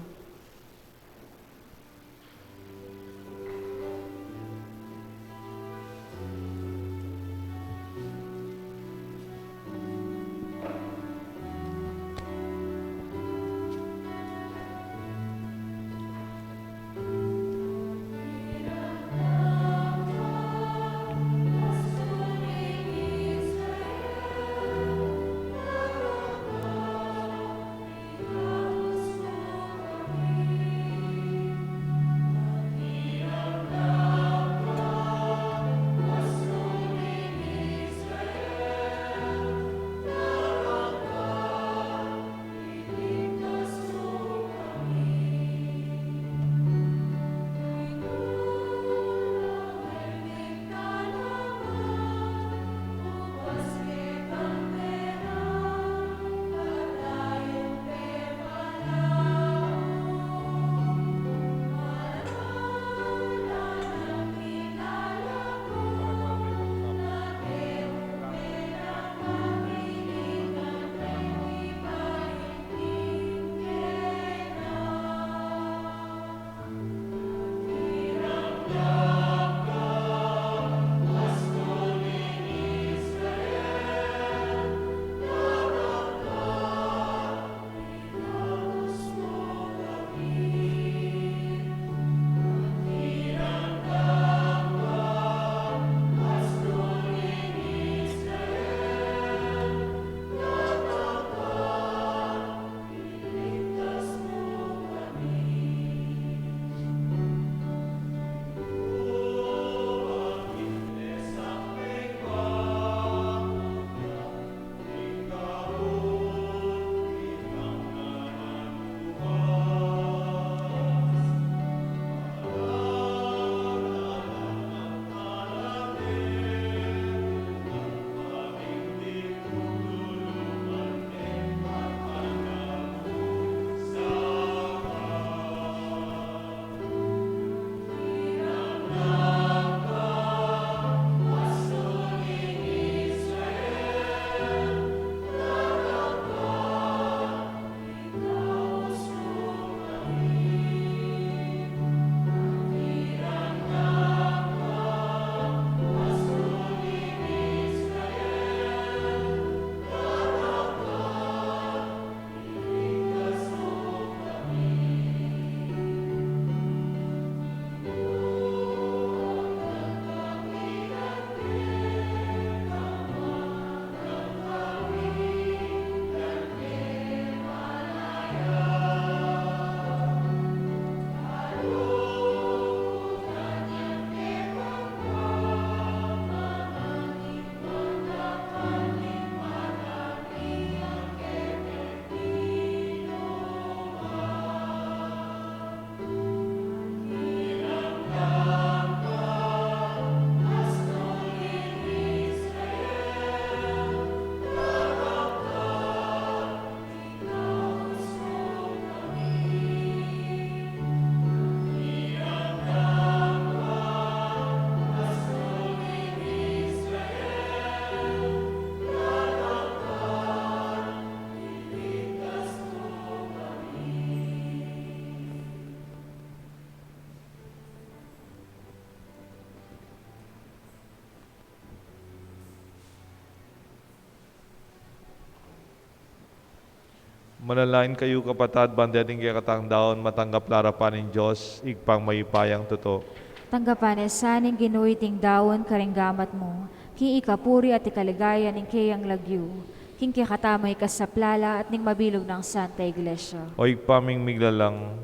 Manalangin kayu, kapatad, ban deting kekatang daun matanggap la arapan ning Dios, Ibpang mayupayang tutu. Tanggapan na sa ning Ginu iting daun karing gamat mu, king ikapuri at ikaligaya ning keyang lagyu, king kekatamung ikasaplala at ning mabilug nang Santa Iglesia. O Ibpa ming miglalang,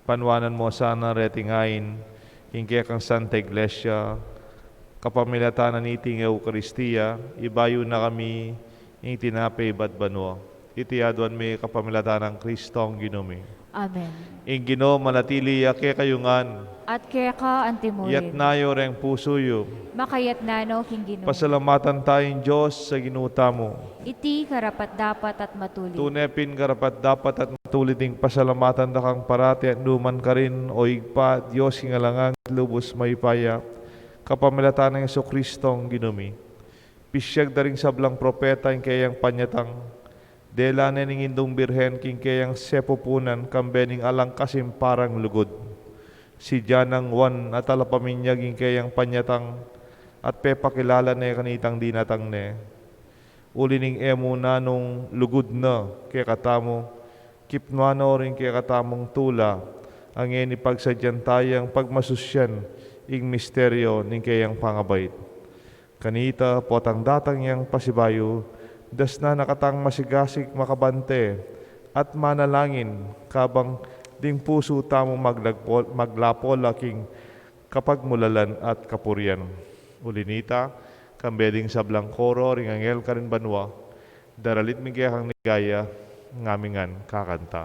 panuanan mu sana reting ain king kekang Santa Iglesia, kapamilatan niting Eukaristia, ibayu na kami ing tinape ibat banua. Iti aduan mi kapamilatan nang Kristong Ginu mi. Amen. Ing Ginu manatili ya kekayu ngan. At keka antimurin. Itas yu reng pusu yu. Makaitas no king Ginu. Pasalamatan taya ing Dios a Ginu tamu. Iti karapat-dapat at matulid. Tune pin karapat-dapat at matulid ing pasalamatan da kang parati at nukarin man, o Ibpa, Dios king alang angga at lubus mayupaya, kapamilatan nang Jesukristong Ginu mi. Pisiag da ring sablang propeta ing keyang panyatang, dela ne ning Indung Birhen king keyang sepupunan kambe ning alang kasimparang lugud. Sidya nang Juan a Talapaminyag ing keyang panyatang, at pepakilala ne kanitang dinatang ne. Uli ning e mu nanung lugud na kekatamu, kipnuan no ring kekatamung tula, a ngeni pagsadyan tayang pagmasusyan ing misteryo ning keyang pangabait. Kanita potang datang yang pasibayu, dasnan na katang masigasig makabante at manalangin, kabang ding pusu tamu maglagpo-, maglapo la king kapagmulalan at kapurian. Uli nita, kambe ding sablang koro ring anghel karin banua, daralit mi keka ing ligaya, ngamin ngan kakanta.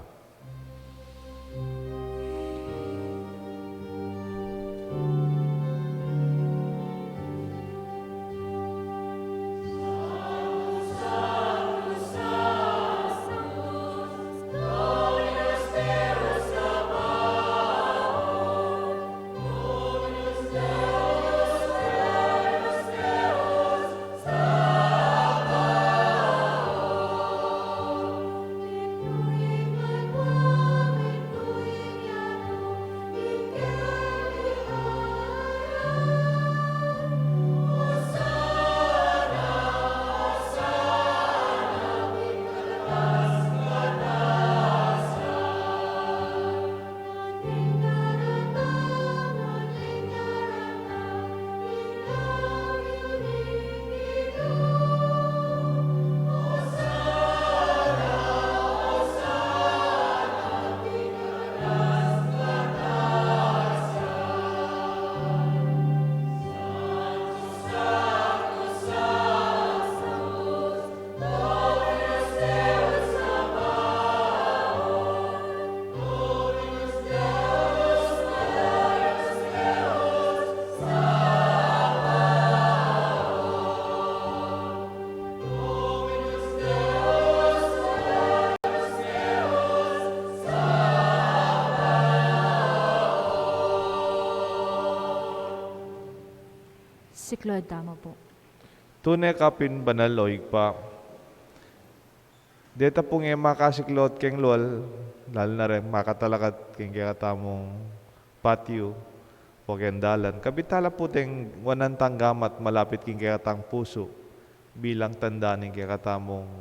Siklaud tamu pu. Tune ka pin banal, o Ibpa. Deta pung e makasiklaud keng lual, lalu na reng makatalakat keng kekatamung patio o keng dalan. Kabit tala pu deng wanan tang gamat malapit keng kekatang pusu bilang tanda ning kekatamung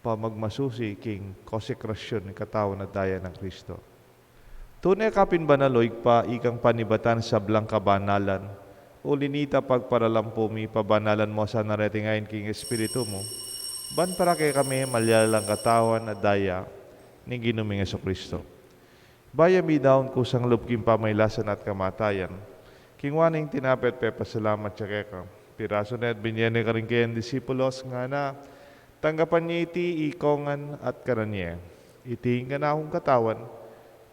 pamagmasusi king konsekrasyun ning katawan at daya nang Kristo. Tune ka pin banal, o Ibpa, ikang panibatan sablang kabanalan. Uli nita pagparalampu mi, pabanalan mu sana reting ain king Espiritu mu, ban para kekami malyalang katawan at daya ning Ginu ming Jesucristo. Bayu mi daun kusang lub king pamailasan at kamatayan, kingwa ne ing tinape at pepasalamat ya keka, pirasu ne at binye ne karing keyang disipulos, ngana: Tanggapan ye iti ikongan at kanan ye. Iti ing kanakung katawan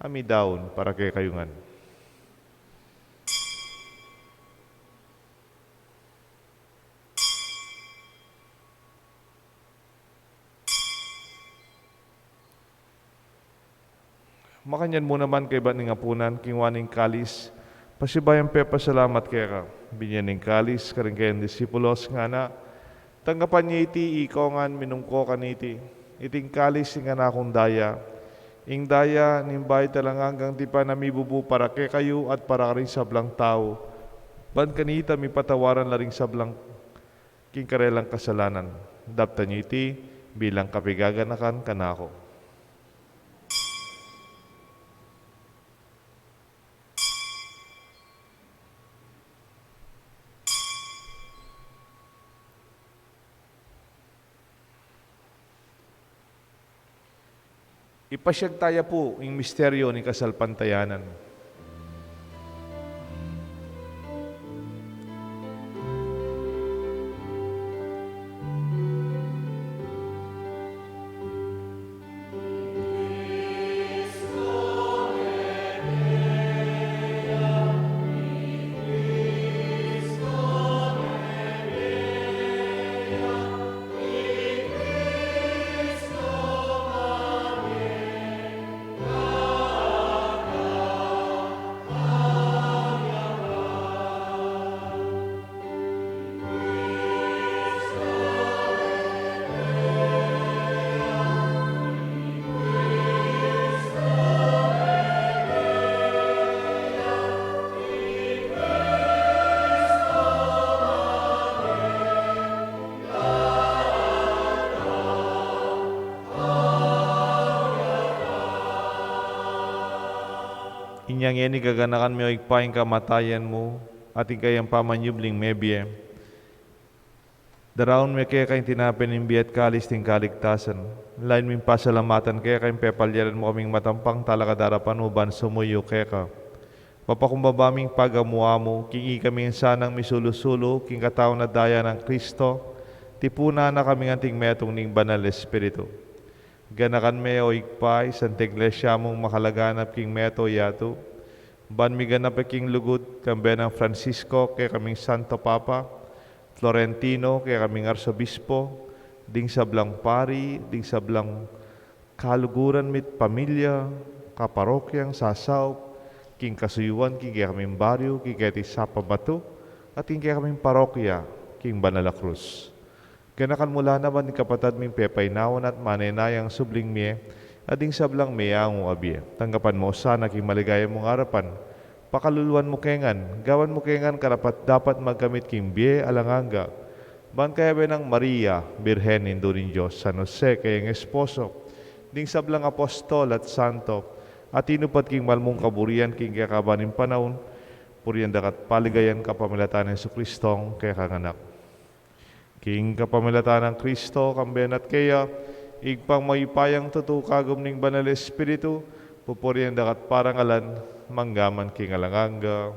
a midaun para kekayu ngan. Makanyan mu naman kaybat ning apunan, kingwa ne ing kalis, pasibayu yang pepasalamat keka, binye ne ing kalis karing keyang disipulos, ngana: Tanggapan ye iti ikongan, minum ko kaniti. Iti ing kalis ning kanakung daya, ing daya ning bayu at alang anggang tipan a mibubu para kekayu at para karing sablang tau, ban kanita mipatawaran la ring sablang king karelang kasalanan. Daptan ye iti bilang kapigaganakan kanaku. Ipasyag taya pu ing misteryo ning kasalpantayanan. Inya ngeni gaganakan mi, o Ibpa, ing kamatayan mu at ing kayang pamanyubling mebie. Daraun mi keka ing tinape ning bie at kalis ning kaligtasan. Lain ming pasalamatan keka ing pepalyanan mu kaming matampang talakad arapan mu ban sumuyu keka. Papakumbaba ming pagamu-amu king ikami sanang misulu-sulu king katawan at daya nang Kristo, tipunan na kaming anting metung ning Banal Espiritu. Ganakan me, o Ibpa, ing Santa Iglesia mung makalaganap king mabilug a yatu, ban miganap ya king lugud, kambe nang Francisco, kekaming Santo Papa, Florentino, kekaming Arsobispo, ding sablang pari, ding sablang kaluguran mit pamilya, kaparokyang sasaup king kasuyuan, king kekaming baryu, king keti Sapa Batu, at king kekaming parokya king Banal a Cruz. Ganakan mu la naman ding kapatad ming pepainawa na at manenayang subling mie, at ding sablang meangu a bie. Tanggapan mu la sana king maligaya mung arapan. Pakaluluan mu kami ngan, gawan mu kami ngan karapat-dapat magkamit king bie alang angga. Ban kayabe nang Maria, Birhen, Indu ning Dios, San Jose, kayang esposo, ding sablang apostol at santo, a tinupad king mal mung kaburian king kekaban ning panaun, purian da ka at paligayan ka kapamilatan nang Jesucristong kekang Anak. King kapamilatan nang Kristo, kambe na at keya, Ibpang mayupayang tutu, kagum ning Banal Espiritu, pupurian da ka at parangalan, mangga man king alang angga.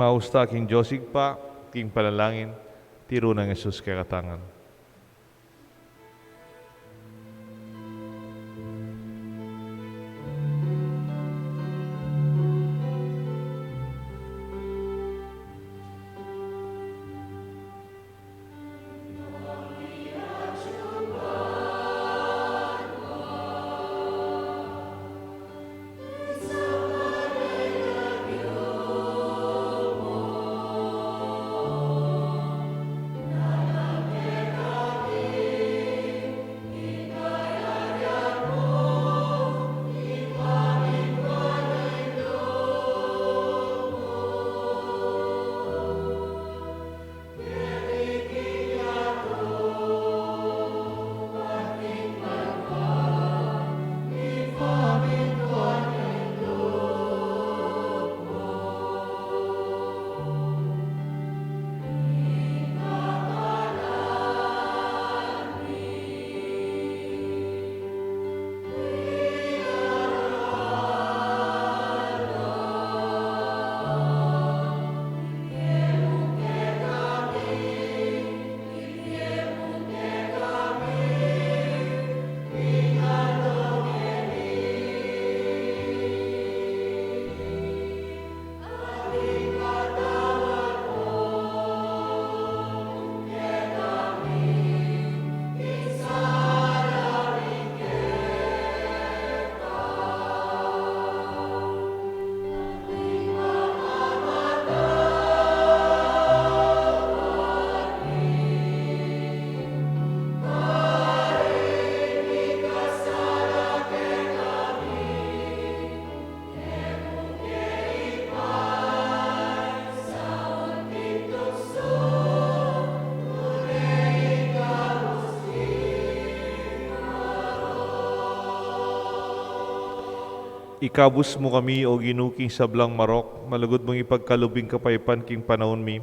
Maus ta king Dios Ibpa, king panalangin, tiru nang Jesus kekatang ngan. Ikabus mu kami, O Ginu, king sablang marok, malugud mung ipagkalub ing kapayapan king panaun mi.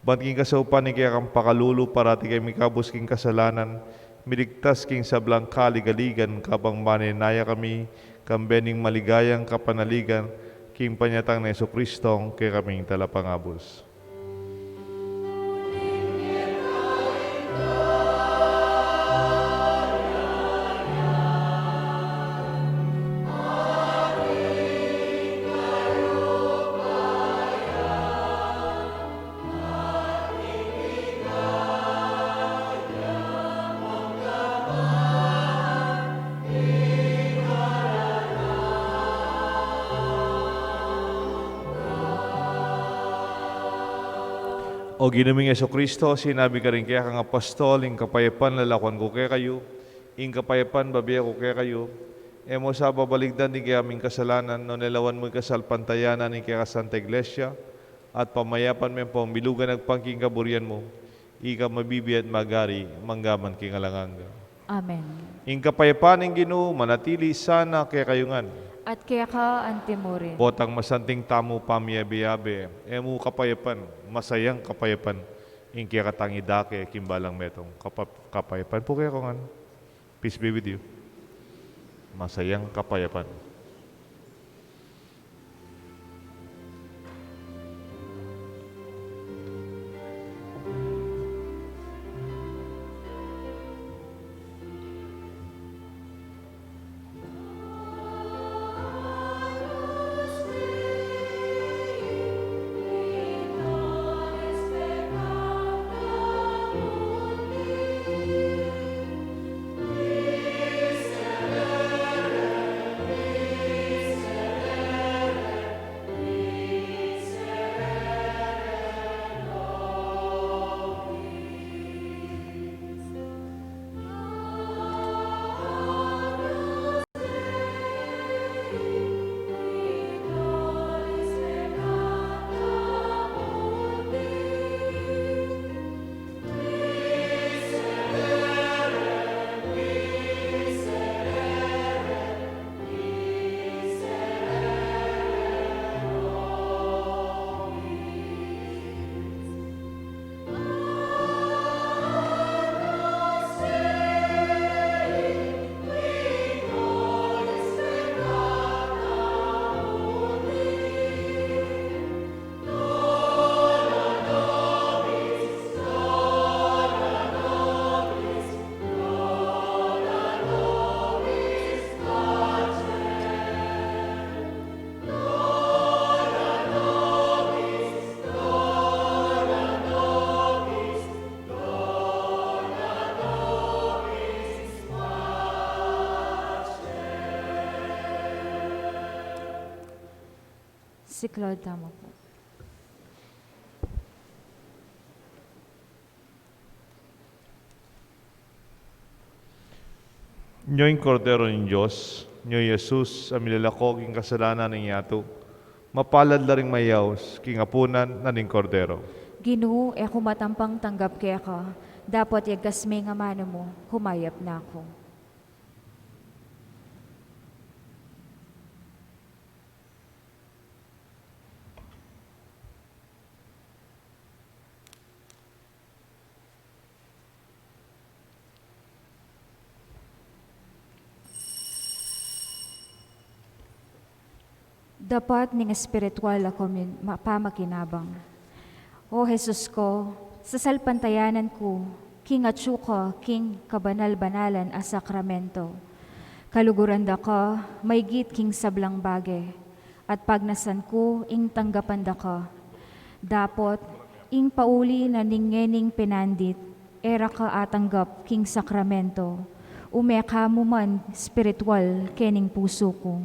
Ban king kasaupan ning kekang pakalulu, parati kami ikabus king kasalanan, miligtas king sablang kaligaligan, kabang manenaya kami, kambe ning maligayang kapanaligan, king panyatang nang Jesucristo, kekaming Talapangabus. O Ginu ming Jesucristo, sinabi mu karing kekang apostol, ing kapayapan lalakuan ku kekayu, ing kapayapan bibie ku kekayu, e mu sa babaligdan ding kekaming kasalanan, nune lawan mu ing kasalpantayanan ning kekang Santa Iglesia, at pamayapan me ampong milugan agpang king kaburian mu, ika a mabibie at magari, mangga man king alang angga. Amen. Ing kapayapan ning Ginu manatili sana kekayu ngan. At keka antimurin. Potang masanting tamu pamiyabe-yabe, e mu kapayapan, masayang kapayapan, ing kekatang idake king balang metung. Kapa-, kapayapan pu kekongan. Peace be with you. Masayang kapayapan. Siklaud tamu pu. Nyo ing Kordero ning Dios, nyo i Jesus, a milalako king kasalanan ning yatu. Mapalad la ring mayaus king apunan na ning Kordero. Ginu, e ku matampang tanggap keka, dapot yagkas me ing amanu mu, humayap na ku. Dapat ning espiritual a komun-, ma-, pamakinabang. O Jesus ko, sasalpantayanan ku king atyu ka king kabanal-banalan a sakramento. Kaluguran da ka maygit king sablang bage, at pagnasan ku ing tanggapan da ka. Dapot ing pauli na ning ngening penandit, e ra ka atanggap king sakramento, ume ka mu man espiritual kening pusu ku.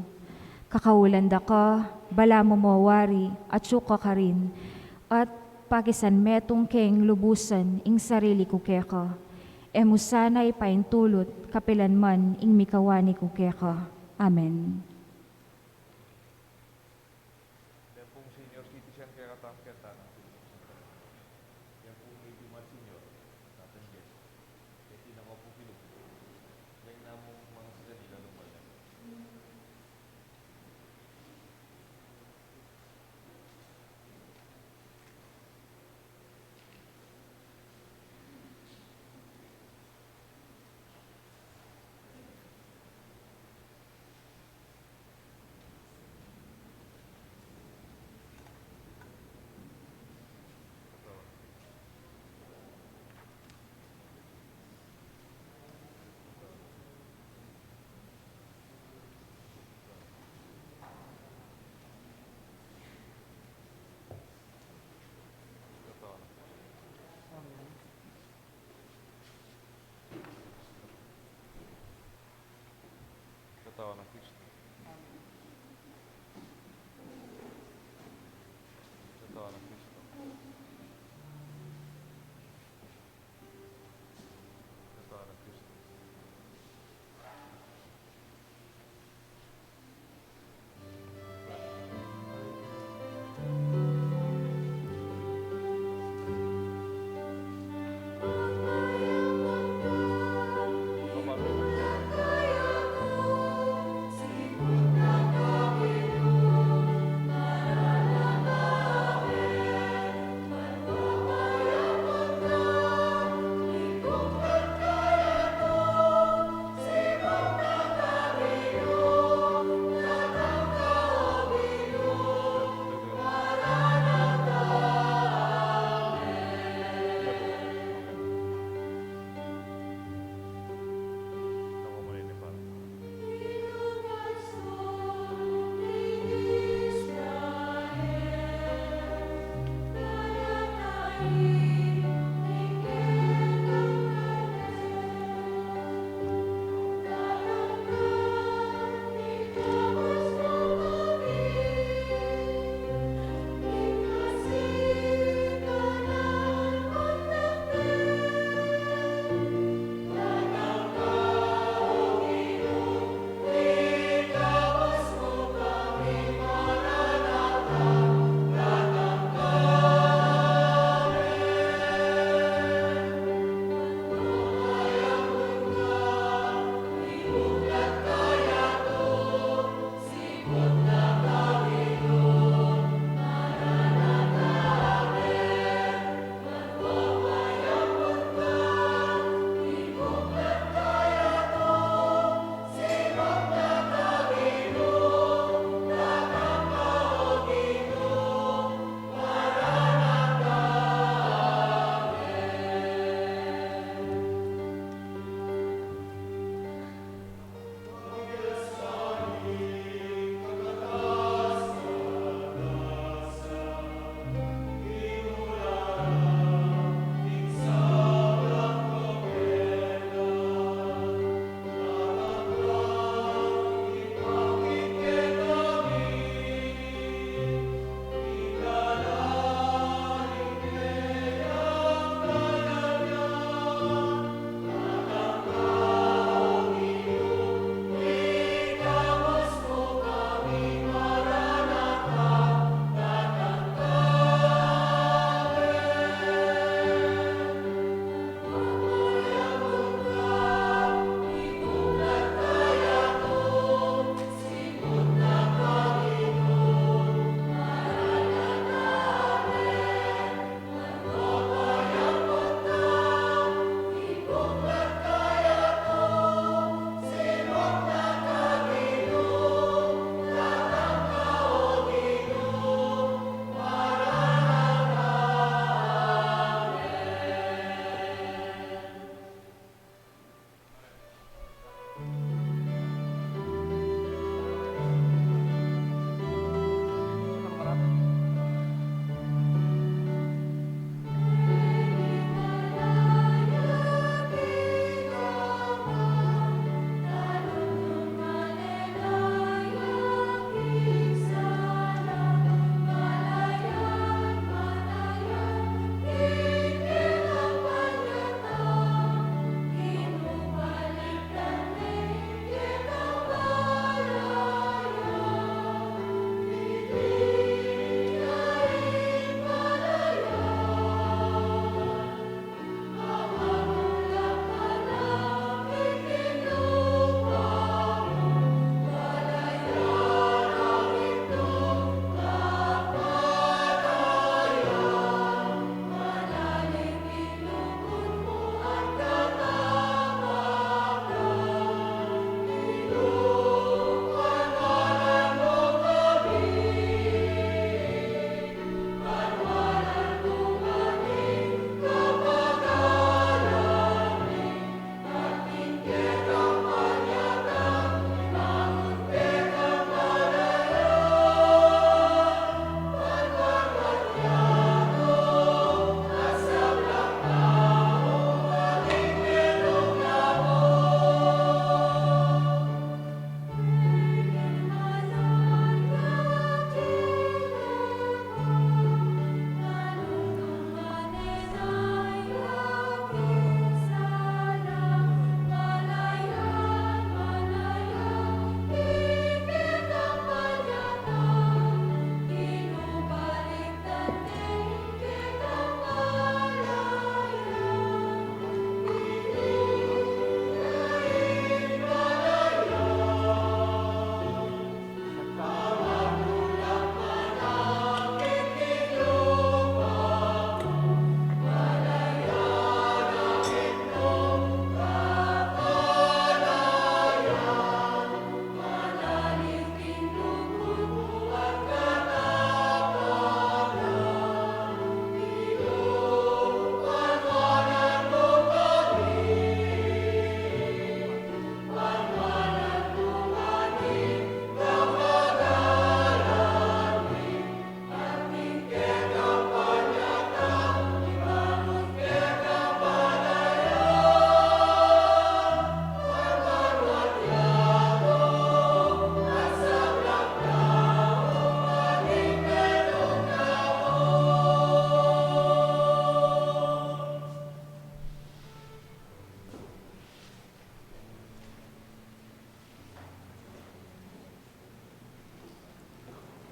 Kakaulan da ka, balamu mo wari atyu ka karin, at pakisan metung keng lubusan ing sarili ku keka. E mu sana ipaintulut kapilan man ing mikawani ku keka. Amen. Yan pung senior citizen kekatang keta nang Pilipino. Yan pung medyo mas senior, tatang guest. Keti na ko pung Pilipino. Yan na mung mga sila nila lumalang.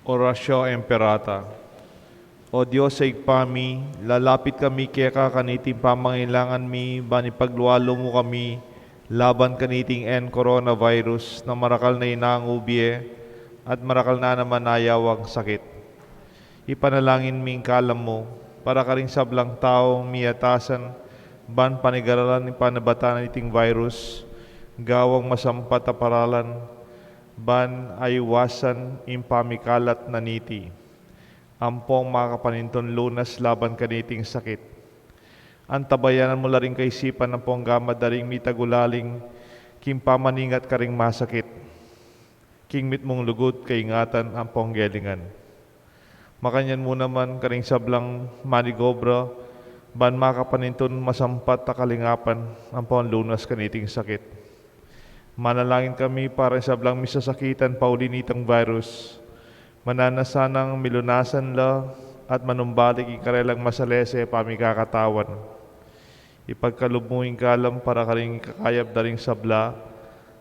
Oratio Imperata. O Dios a Ibpa mi, lalapit kami keka kaniting pamangailangan mi, ban ipaglualu mu kami laban kaniting N coronavirus na marakal na inangu bie at marakal na naman ayawang sakit. Ipanalangin mi ing kalam mu para karing sablang tau miatasan ban panigaralan ing panabatan niting virus, gawang masampat a paralan ban aiwasan ing pamikalat na niti. Ampong makapanintun lunas laban kaniting sakit. Antabayanan mu la ring kaisipan ampong gama da ring mitagulaling king pamaningat karing masakit, king mitmung lugud, kaingatan ampong gelingan. Makanyan mu naman karing sablang manigobra ban makapanintun masampat a kalingapan ampong lunas kaniting sakit. Manalangin kami para ing sablang misasakitan pauli nitang virus. Mananu sanang milunasan la at manumbalik ing karelang masalese pamikakatawan. Ipagkalub mu ing kalam para karing ikakayap da ring sabla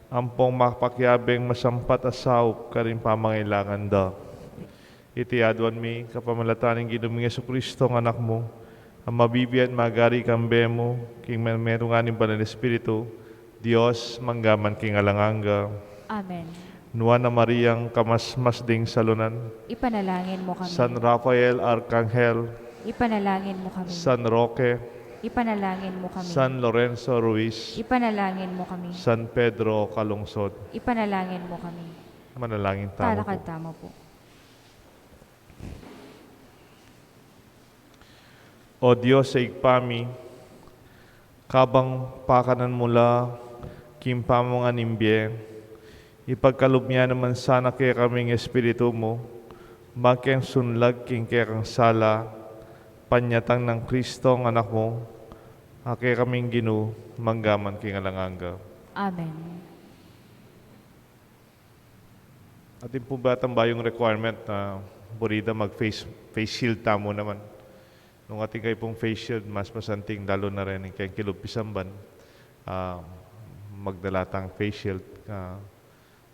ampong makapakiabeng masampat a saup karing pamangailangan da. Iti aduan mi kapamilatan ning Ginu ming Jesucristo, ing Anak mu, a mabibie at magari kambe mu, king metung ning Banal Espiritu, Dios, mangga man king alang angga. Amen. Nuan a Mariang kamasmas ding salunan, ipanalangin mu kami. San Rafael Arkanghel, ipanalangin mu kami. San Roque, ipanalangin mu kami. San Lorenzo Ruiz, ipanalangin mu kami. San Pedro Calungsod, ipanalangin mu kami. Manalangin tamu. Talakad tamu pu. O Dios a Ibpa mi, kabang pakanan mu la king pamangan ning bie, ipagkalub mu naman sana kekami ing Espiritu mu, ban king sunlag king kekang sala, panyatang nang Cristo a Anak mu, a kekaming Ginu, mangga man king alang angga. Amen. Atin pu ba itang bayung requirement na buri da mag-face, face shield tamu naman? Nung atin kayu pung face shield, mas masanting, lalu na reng keng kilub pisamban, ah, magdala tang face shield. Ah,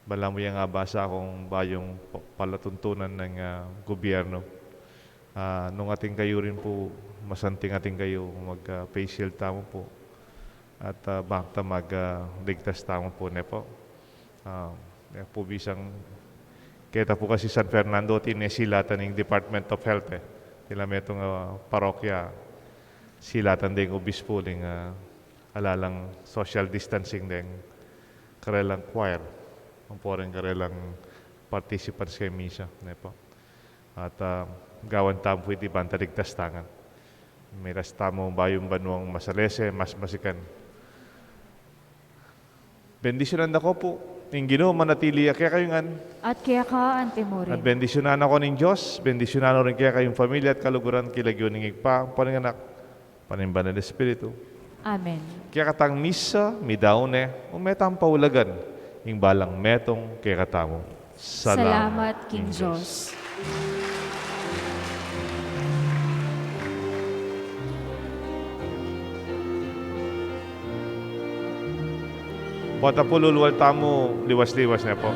balamu yang abasa kung bayung pa-, palatuntunan ning, ah, gobyerno. Ah, nung atin kayu rin pu, masanting atin kayu mag, ah, face shield tamu pu. At, ah, bang ta mag, ah, ligtas tamu pu, ne pu? Ah, e pu bisang keta pu kasi San Fernando, atin ne silatan ning Department of Health, e. Tila metung, ah, parokya, silatan deng obispo ning, ah, alalang social distancing deng karelang choir, ampo ring karelang participants keng misa, ne pu? At, ah, gawan tamu pu iti ban ta ligtas ta ngan. Miras tamu bayung banuang masalese, mas masikan. Bendisyunan da ko pu ing Ginu, manatili ya kekayu ngan. At keka antimurin. At bendisyunan na ko ning Dios, bendisyunan no rin kekayung pamilya at kaluguran, king lagyu ning Ibpa, ampo ning Anak, ampo ning Banal Espiritu. Amen. Kekatang misa, midaun ne, ume tang paulagan ing balang metung kekatamu. Salamat king Dios. Pota pu, lulual tamu liwas-liwas, ne pu?